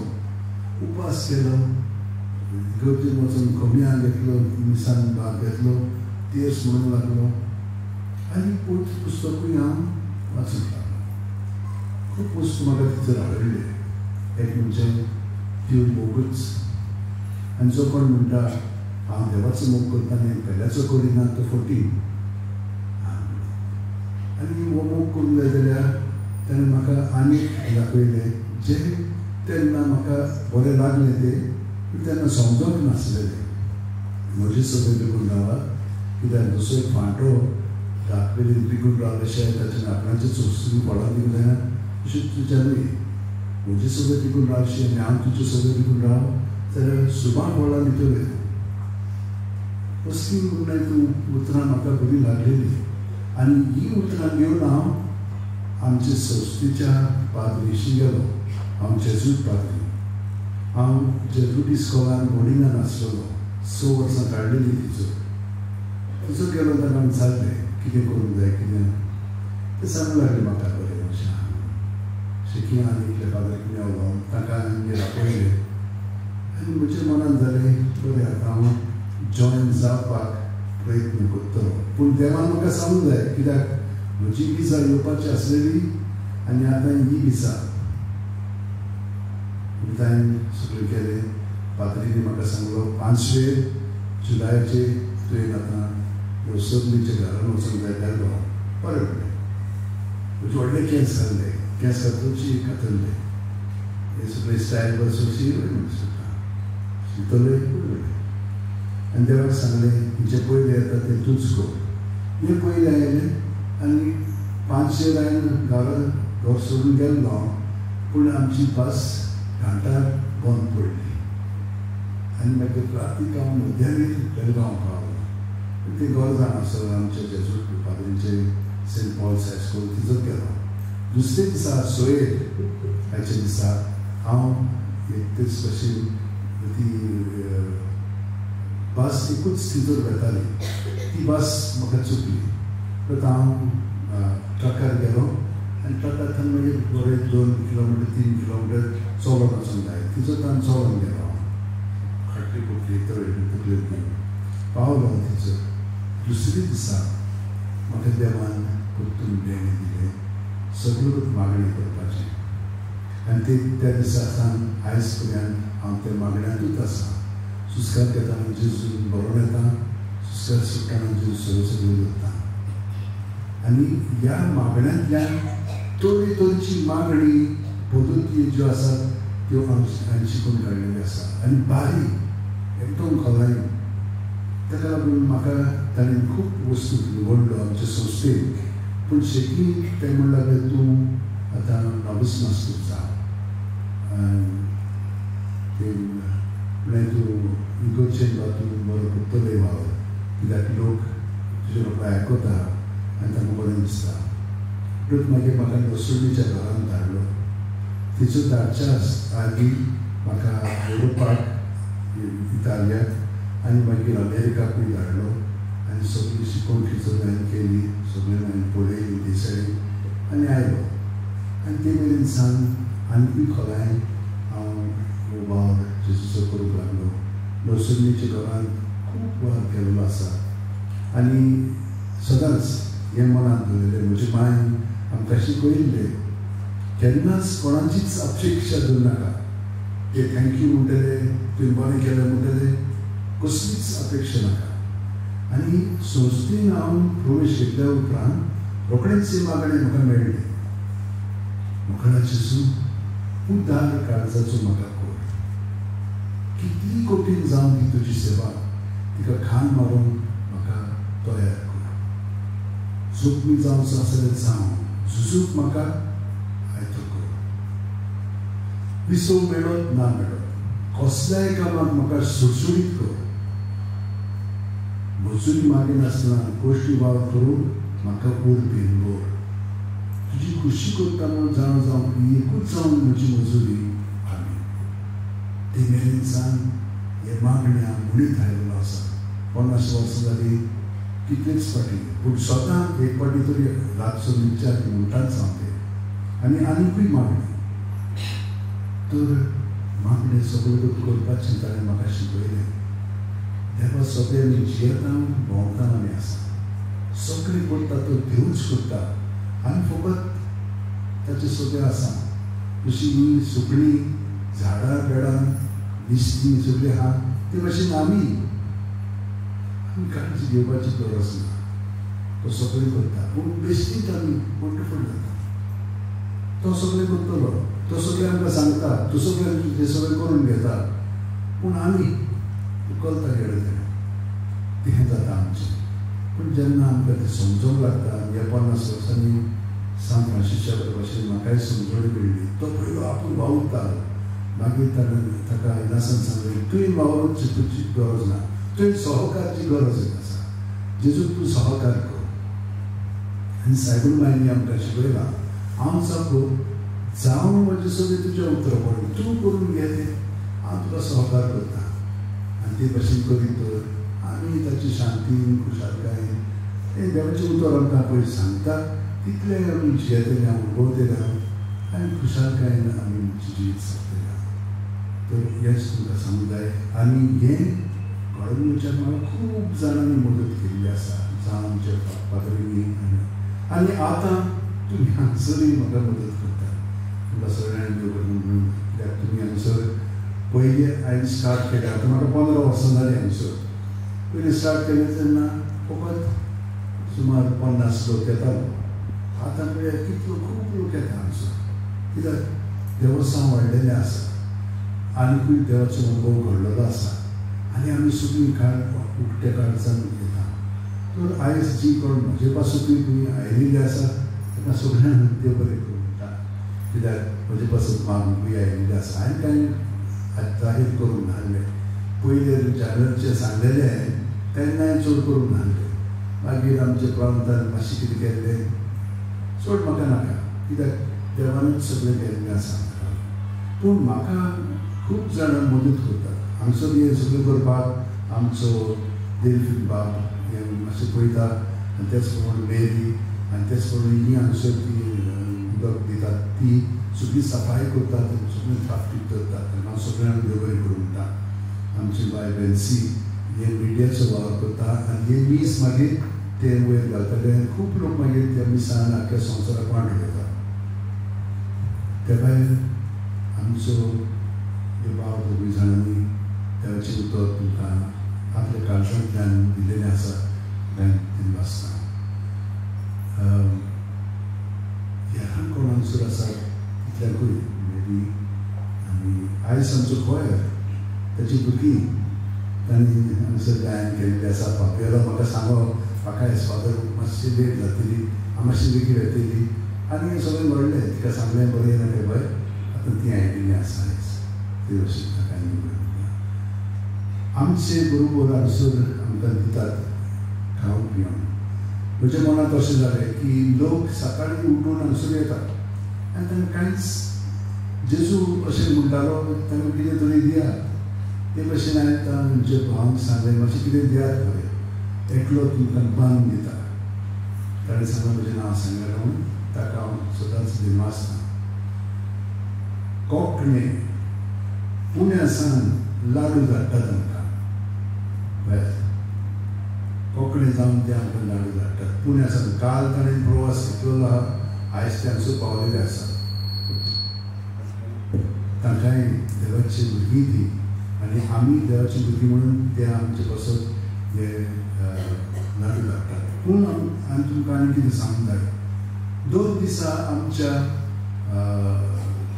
Speaker 1: उपास केलो, इगर्जेन वचून कमयान घेतलो, मिसान भाग घेतलो, तेर्स म्हणूंक लागलो आनी पवित्र पुस्तकूय हांव वाचूंक लागलो. खूब वस्तू म्हाका तिचेर आवडले. एक म्हणजे त्यो मोगूच. आनी जो कोण म्हणटा हांव देवाचो मोग करता आनी पेल्याचो करिना तो फटी. आनी हो मोग करूंक जाय जाल्यार ताणें म्हाका आनीक दाखयलें जें तेन्ना म्हाका बरें लागलें तें, पूण तेन्ना समजोंक नासलेलें. म्हजे सगळें रिगून रावात कित्याक दुसरो एक फांटो दाखयली रिगून रावले शें ताचें आपणाचें चोसून फळां दिवंक जायना तशें तुज्यानूय म्हजे सगळें रिगून रावशी आनी हांव तुजे सगळें रिगून राव जाल्यार सुबा फळां दितलें. असली म्हणून तूं उतरां म्हाका बरी लागलेली. आनी ही उतरां घेवन हांव आमचे संस्थेच्या पाद्रीशी गेलो. हांव जेजूट पाद्री. हांव जेजूट इस्कॉलान बोर्डिंगान आसलेलो. 6 वर्सां काडलेली तिचो. तिचो गेलो ताका विचारलें कितें करूंक जाय कितें ना. ते सांगूंक लागले म्हाका बरें अशें आहा शेकी आनी एकल्या फादराक मेवलो ताका हांगेर आपयलें. आनी म्हज्या मनांत जालें बरें आतां हांव जॉयन जावपाक प्रयत्न करतलो. पूण देवान म्हाका सांगूंक जाय कित्याक म्हजी विजा येवपाची आसलेली आनी आतां ही विजा. हांवें सगळें केलें. पाद्रीनी म्हाका सांगलो 5 जुलयाचे तुवें आतां सगळींच्या घरान वचूंक जाय बेलगांव. बरें म्हणलें. म्हजे व्हडले केंस घाल्ले, केंस घातूची कातरले, हे सगळे स्टायल बसोवची शितले म्हणलें. आनी देवाक सांगलें जें पयलें येता तें तूंच कर. हें पयलें आयलें आनी 5 हांवें घरा घर सोडून गेल्लो हांव, पूण आमची बस घांटार बंद पडली आनी मागीर रातीक हांव मध्यानी बेलगांव पावलो. तें घर जाण आसलो आमच्या जेजूट पाद्रींचे सेंट पॉल्स हायस्कूल तिचो गेलो. दुसरे दिसा सोयर हाच्या दिसा हांव एक तेच भशेन ती बस एकूच थंयसर वेताली ती बस म्हाका चुकली. परत हांव ट्रकार गेलो आनी ट्रकार थंय मागीर बरें 2 किलोमिटर 3 किलोमिटर चलोन वचूंक जाय थंयसर तान चलोन गेलो हांव खाटली पोटली तकलेर घेवन पावलो हांव थंयसर. दुसरे दिसा म्हाका देवान परतून देणें दिलें सगळ्यो मागणें करपाचें आनी ते त्या दिसा सावन आयज पर्यंत हांव त्या मागण्यांतूच आसा. सुस्कार घेतना जेजून बरोवन येता, सुस्कार सुट्टना जेजू सगळें सगळें दवरता आनी ह्या मागण्यांतल्यान तरे तरेची मागणी पद्दती ज्यो आसात त्यो हांवें शिकून काडलेल्यो आसा आनी बारीक एकदम खोलायेन. ताका लागून म्हाका ताणें खूब वस्तू निवडलो आमचे संस्थेन. पूण शेकी ते म्हणूंक लागले तूं आतां नॉवीस मास्तर जा ते म्हणलें तूं इगोर्जेन वा तूं बरो करतलोय वावर कित्याक लोक तुजे रोकडे आयकता आनी तांकां बरें दिसता. परत मागीर म्हाका नसुर्णीच्या घरान धाडलो. थंयसर धाडच्या आदी म्हाका युरोपाक इतालियाक आनी मागीर अमेरिकाकूय धाडलो आनी सगळी शिकोवन थंयसर हांवें केली, सगळें हांवें पळयली ते सायडीन आनी आयलो. आनी ते मेरेन सावन आनीकूय खोलायेन हांव हो वावर जेजूचो करूंक लागलो. नरसुर्णीच्या घरांत खूब वावर केल्लो आसा आनी सदांच हें मनांत दवरिल्लें. म्हजे मांयन आमकां शिकयिल्लें केन्नाच कोणाचीच अपेक्षा दवरूं नाका, ते thank you म्हणटले, तुवें बरें केलें म्हणटले, कसलीच अपेक्षा नाका. आनी संस्थेन हांव प्रवेश घेतल्या उपरांत रोखडेच ही मागणी म्हाका मेळ्ळी, म्हाका जेजू उदार काळजाचो म्हाका कर, कितली कठीण जावन ती तुजी सेवा तिका खान मारून म्हाका तयार कर, जोखमी जावचो आसल्यार जावं, झुजूंक म्हाका आयतो कर, विसव मेळत ना मेळत कसल्याय कामाक म्हाका सुडसुडीत कर, मजुरी मागिनासतना गोश्टी वावर करून म्हाका उर्बेन दवर, तुजी खुशी करता म्हूण जाणा जावंक एकूच जावन म्हजी मजुरी आमी. ते मेरेन सावन हे मागण्या म्हणीत आयिल्लो आसा. 50 वर्सां जालीं कितलेच फावटी, पूण स्वता एक फावटी तरी रातचो न्हिदच्या आदी म्हणटाच हांव तें. आनी आनीकूय मागणी तर मागणें सगळें करपाचें ताणें म्हाका शिकयलें. देवा सगळें आमी जियेता भोंवता आमी आसा, सगळें करता तो देवूच करता, आमी फकत ताचें सगळें आसा. जशी ही सुकणीं झाडां पेडां दिसलीं सगळीं आहा ते भाशेन आमी आमी काळजी घेवपाची गरज ना, तो सगळें करता. पूण बेश्टीच आमी वंडरफूल जाता, तो सगळें करतलो, तो सगळें आमकां सांगता, तो सगळें तें सगळें करून घेता, पूण आमी उकलता गेले तेणें तें जाता आमचें. पूण जेन्ना आमकां तें समजूंक लागता, ह्या 50 वर्सांनी सान फ्रांसीसच्या भाशेन म्हाकाय समजणी मेळ्ळी. तो पयलो आपूण वावुरतालो, मागीर ताका इनासान सांगलें तुवें वावरूची तुजी गरज ना, तुवें सहकारची गरज आसा, जेजूक तूं सहकार कर. आनी सायबूण मांयनी आमकां शिकयलां हांव सारको जावं म्हजें सगळें तुज्या उतरा पडलें, तूं करून घे तें, हांव तुका सहकार करता. आनी ते भाशेन करीत तर आमी ताची शांतीन खुशालकायेन तें देवाचें उतर आमकां पळय सांगता तितलें आमी जियेतले, अणभवतले आनी खुशालकायेन आमी आमचें जिवीत सारतले. तर हेंच तुमकां सांगूंक जाय. आनी हें घडोवन येवच्याक म्हाका खूब जाणांनी मदत केल्ली आसा, जावं आमच्या पाद्रींनी आनी आतां तुमी हांगसरूय म्हाका मदत करता. तुमकां सगळ्यांनी देव बरें म्हणून, कित्याक तुमी हांगसर पयलीं हांवें स्टार्ट केलें, आतां म्हाका 15 वर्सां जालीं हांगसर. पयलीं स्टार्ट केलें तेन्ना फकत सुमार 50 लोक येतालो, आतां पळय कितलो खूब लोक येता हांगसर, कित्याक देवस्थान वाडलेलें आसा, आनीकूय देवाचो अनुभव घडलेलो आसा आनी आमी सगळीं काळ उकट्या काळजान येता. तर आयज जी कोण म्हजे पासतूय तुमी आयिल्ली आसा ताका सगळ्यांक देव बरें करूं म्हणटा, कित्याक म्हजे पासत मागूंकूय आयिल्ली आसा. हांवें कांय जाहीर करूंक नासलें, पयलें जागरचें सांगलेलें हांवें तेन्नाय चड करूंक नासलें. मागीर आमच्या प्रांतान मातशें कितें केल्लें चड म्हाका नाका, कित्याक देवानूच सगळें केल्लें आसा. पूण म्हाका खूब जाणां मदत करतात हांगसर हें सगळें करपाक. आमचो देल्फीन बाब हे मातशें पळयता आनी तेच प्रमाणे मेरी आनी तेच प्रमाणे ही हांगसर ती उदक दितात ती सगळी सफाई करतात, सगळीं थापटीप करतात. तांकां हांव सगळ्यांक देव बरें करूं म्हणटा. आमची बाय बेन्सी हे मिडियाचो वावर करता आनी हे मीस मागीर ते वयर घालतले आनी खूब लोक मागीर त्या मिसान आख्ख्या संवसाराक वांटो घेता. त्या भायर आमचो हे भाव दोगूय जाणांनी देवाचें उतर तुमकां आपल्या काळजांतल्यान दिलेलें आसा, दिनवासता. ह्या कोण हांगसर आसा तितल्याकूय मेरी आनी आयज आमचो कोयर ताची भुरगीं तांणी हांगसर गायन केल्लें आसा. पापयालो म्हाका सांगो म्हाका आयज फादर मातशी लेट जातली, हांव मातशी बेगीन येतली आनी हें सगळें घडलें. तिका सांगलें बरें ना तें बाय, आतां ती आयिल्ली आसा आयज ती अशी ताका. आमचे बरोबर हांगसर आमकां दितात खावंक पिवंक. म्हज्या मनांत अशें जालें की लोक सकाळीं उठून हांगसर येतात आनी तांकां कांयच जेजू अशें म्हणटालो तांकां कितें तरी दियात. ते भशेन हांवें तांचे भावांक सांगलें मातशें कितें दियात बरें, एकलो तुमकां बांद दिता. ताणें सांगलें म्हजें नांव सांगलें म्हणून ताका हांव सदांच दिनवासता. कोंकणे पुण्या सावन लाडू धाडटा तांकां, कोंकणी जावन ते आमकां लाडू धाडटात पुण्या सावन. काल ताणें प्रवास घेतलेलो आहा, आयज ते हांगसर पावलेले आसा. तांकांय देवाची भुरगीं ती आनी आमी देवाची भुरगीं म्हणून ते आमचे पासत हे लाडू धाडटात. पूण आनी तुमकां आनी कितें सांगूंक जाय, 2 दिसा आमच्या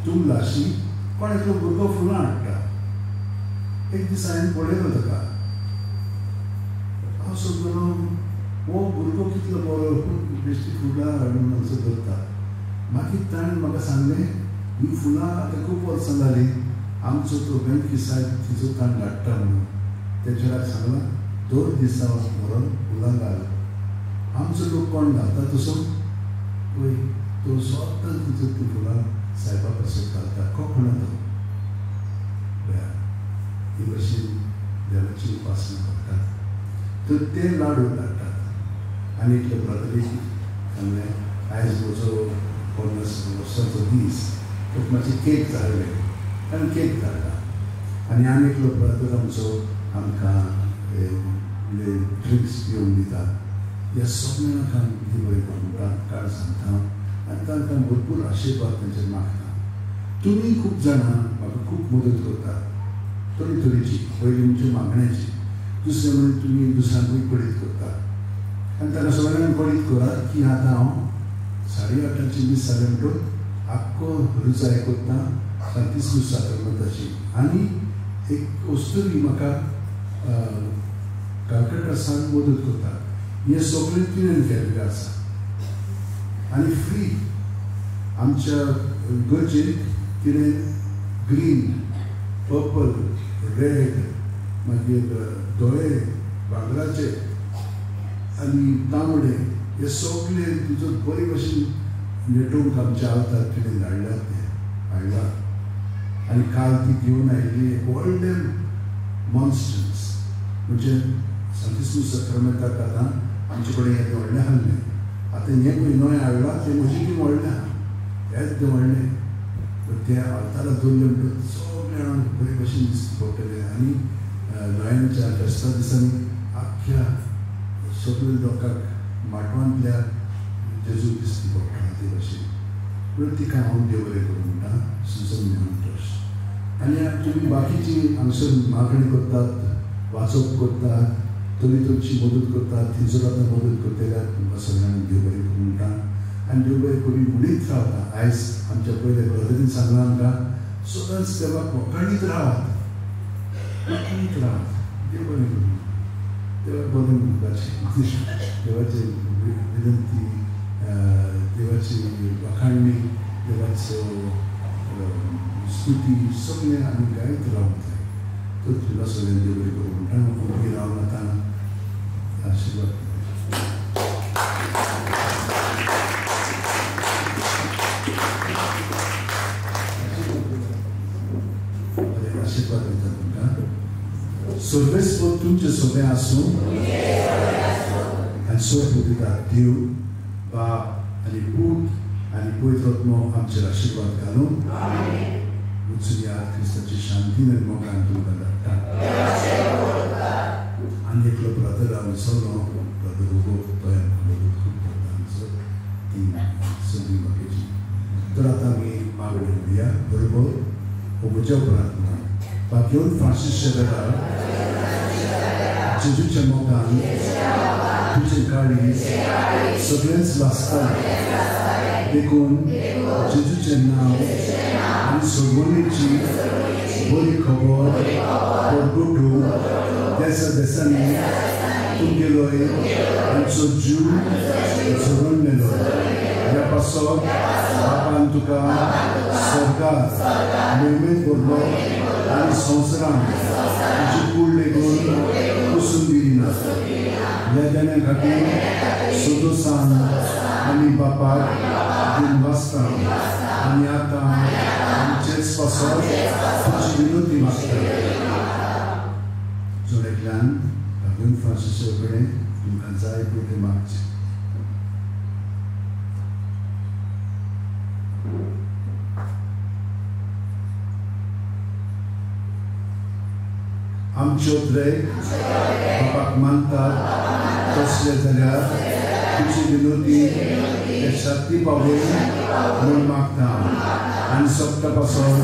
Speaker 1: तुमलाशी कोण एकलो भुरगो फुलां हाडटा. एक दीस हांवें पळयलो ताका, हांव सोदलो हो भुरगो कितलो बरो, बेश्टी फुलां हाडून हांगसर दवरता. मागीर ताणें म्हाका सांगलें ही फुलां आतां खूब वर्सां जालीं आमचो तो बँकी सायब तिचो ताण धाडटा म्हणून. तेच्या सांगलां 2 दिसा व्हरोन फुलां घाल. आमचो लोक कोण घालता तसो पळय तो स्वता तिचो ती फुलां सायबा पासून घालता. कोण तो ही भशेन देवाची उपासना करतात तर ते लाडू धाडटात. आनी एकले ब्रदरीक सांगलें आयज म्हजो 50 वर्सांचो दीस, तर मातशें केक धाडले, ताणें केक धाडला. आनी आनी एकलो ब्रदर आमचो आमकां ड्रिंक्स पिवंक दिता. ह्या सगळ्यांक देव बरें करूं म्हणटा, काळ सांगता आनी तांकां भरपूर आशिर्वाद तांचेर मागता. तुमी खूब जाणां म्हाका खूब मदत करतात, तरे तरेची. पयलीं म्हणजे मागण्याची, दुसरें म्हणजे तुमी दुसऱ्यांकूय पडीत करतात आनी ताका सगळ्यांक पडीत करात की आतां हांव 8:30 मीस जालें म्हणटकच आख्खो रुजाय करता सांतिस्मूस साक्रमेंताची. आनी एक वस्तुरी म्हाका कलकत्ता सावन मदत करता. हें सगळें तिणें केल्लें आसा आनी फ्री आमच्या गरजेक तिणें ग्रीन, पर्पल, रेड, मागीर धोळे, भांगराचे आनी तांबडे हे सगळे तुजो बरे भशेन नेटोवंक आमच्या आवतार तिणें धाडल्यात, ते हाडला. आनी काल ती घेवन आयिल्ली एक व्हडलें मॉन्स्टन्स म्हणजे सांतिस्मूस साक्रमेंताक आतां आमचे कडेन हें व्हडलें आहलें. आतां हें पळय नवें हाडलां तें म्हजें बी व्हडलें आहा, हेंच तें व्हडलें. ते आवतारा दवरलें म्हणटकच सगळ्या जाणांक बरे भशेन दिसता पडटलें. आनी नोव्हेंच्या फेस्ता दिसांनी आख्ख्या सगळ्या लोकांक माटवांतल्या जेजू दिसती पडटा ते भशेन. म्हणून तिका हांव देव बरें करूं म्हणटा, सुजन म्हणटोश. आनी तुमी बाकीची हांगसर मागणी करतात, वाचप करतात, तरी तुमची मदत करतात, थंयसर आतां मदत करतल्यार तुमकां सगळ्यांक देव बरें करूं म्हणटा. आनी देव बरें करून म्हणीत रावता. आयज आमच्या पयल्या ब्रदरीन सांगलां आमकां सदांच देवाक वखाणीत रावात, वखाणीत रावात, देव बरें करूं. देवाक बरें म्हणपाचें, देवाची विनंती, देवाची वखाणणी, देवाचो स्तुती सगळें आमी गायत रावंक जाय. तर तुका सगळ्यांक देव बरें करूं म्हणटा. उबी रावन आतां आशिर्वाद. आशिर्वाद दिता तुमकां. सर्वेस्पर तुमचे सोबे आसूं आनी सोब दिता देव बाप आनी पूत आनी पवित्र आत्मो आमचेर आशिर्वाद घालून वचून याद क्रिस्ताची शांतीन आनी मोगान तुमकां धाडटा. आनी एकलो ब्रदर हांव विसरलो, ब्रदर उगो, तो आमकां मदत खूब करता आमचो ती संदी मागेची. तर आतां आमी मागणी उरया बरोबर म्हज्या उपरांत भाग्योन फ्रांसीस शेवेरार जेजूच्या मोगान तुजें काळीज सगळेंच लासतालें, देखून जेजूचें नांव आनी सोडवणेची बरी खबर परगटूंक देसा देसांनी तुमगेलोय आमचो जीव झरून मेलो. ह्या पासत बापान तुका स्वर्गार मोहिमेंत व्हरलो आनी संवसारांत तुजी कूड लेगून कुसून दिली ना. ह्या देण्या खातीर सदोसान आमी बापाक दिनवासता आनी आतां आमचेच पासत तुजी विनोती मागता. जण एकल्यान भाग्योन फ्रांसीसा कडेन तुमकां जाय पळय तें मागचें. आमच्यो द्रेक बापाक मानतात तसले जाल्यार तुजी विनोती ते शक्ती पावय म्हूण मागता आनी सगळ्या पासत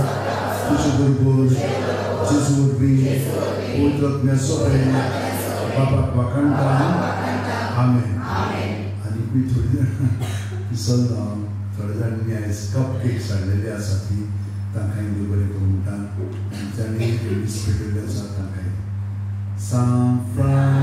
Speaker 1: तुजे बरोबर जेजू वरवीं पवित्र आत्म्याचो बापाक वाखाणटा. आमेन. आनीकूय थोडी जाणां विसरलो हांव, थोडे जाणांनी आयज कप केक्स हाडलेले आसा ती तांकां देव बरें करूं म्हणटा आनी जांणी वीस पेटयल्ले आसा तांकां. San Francisco.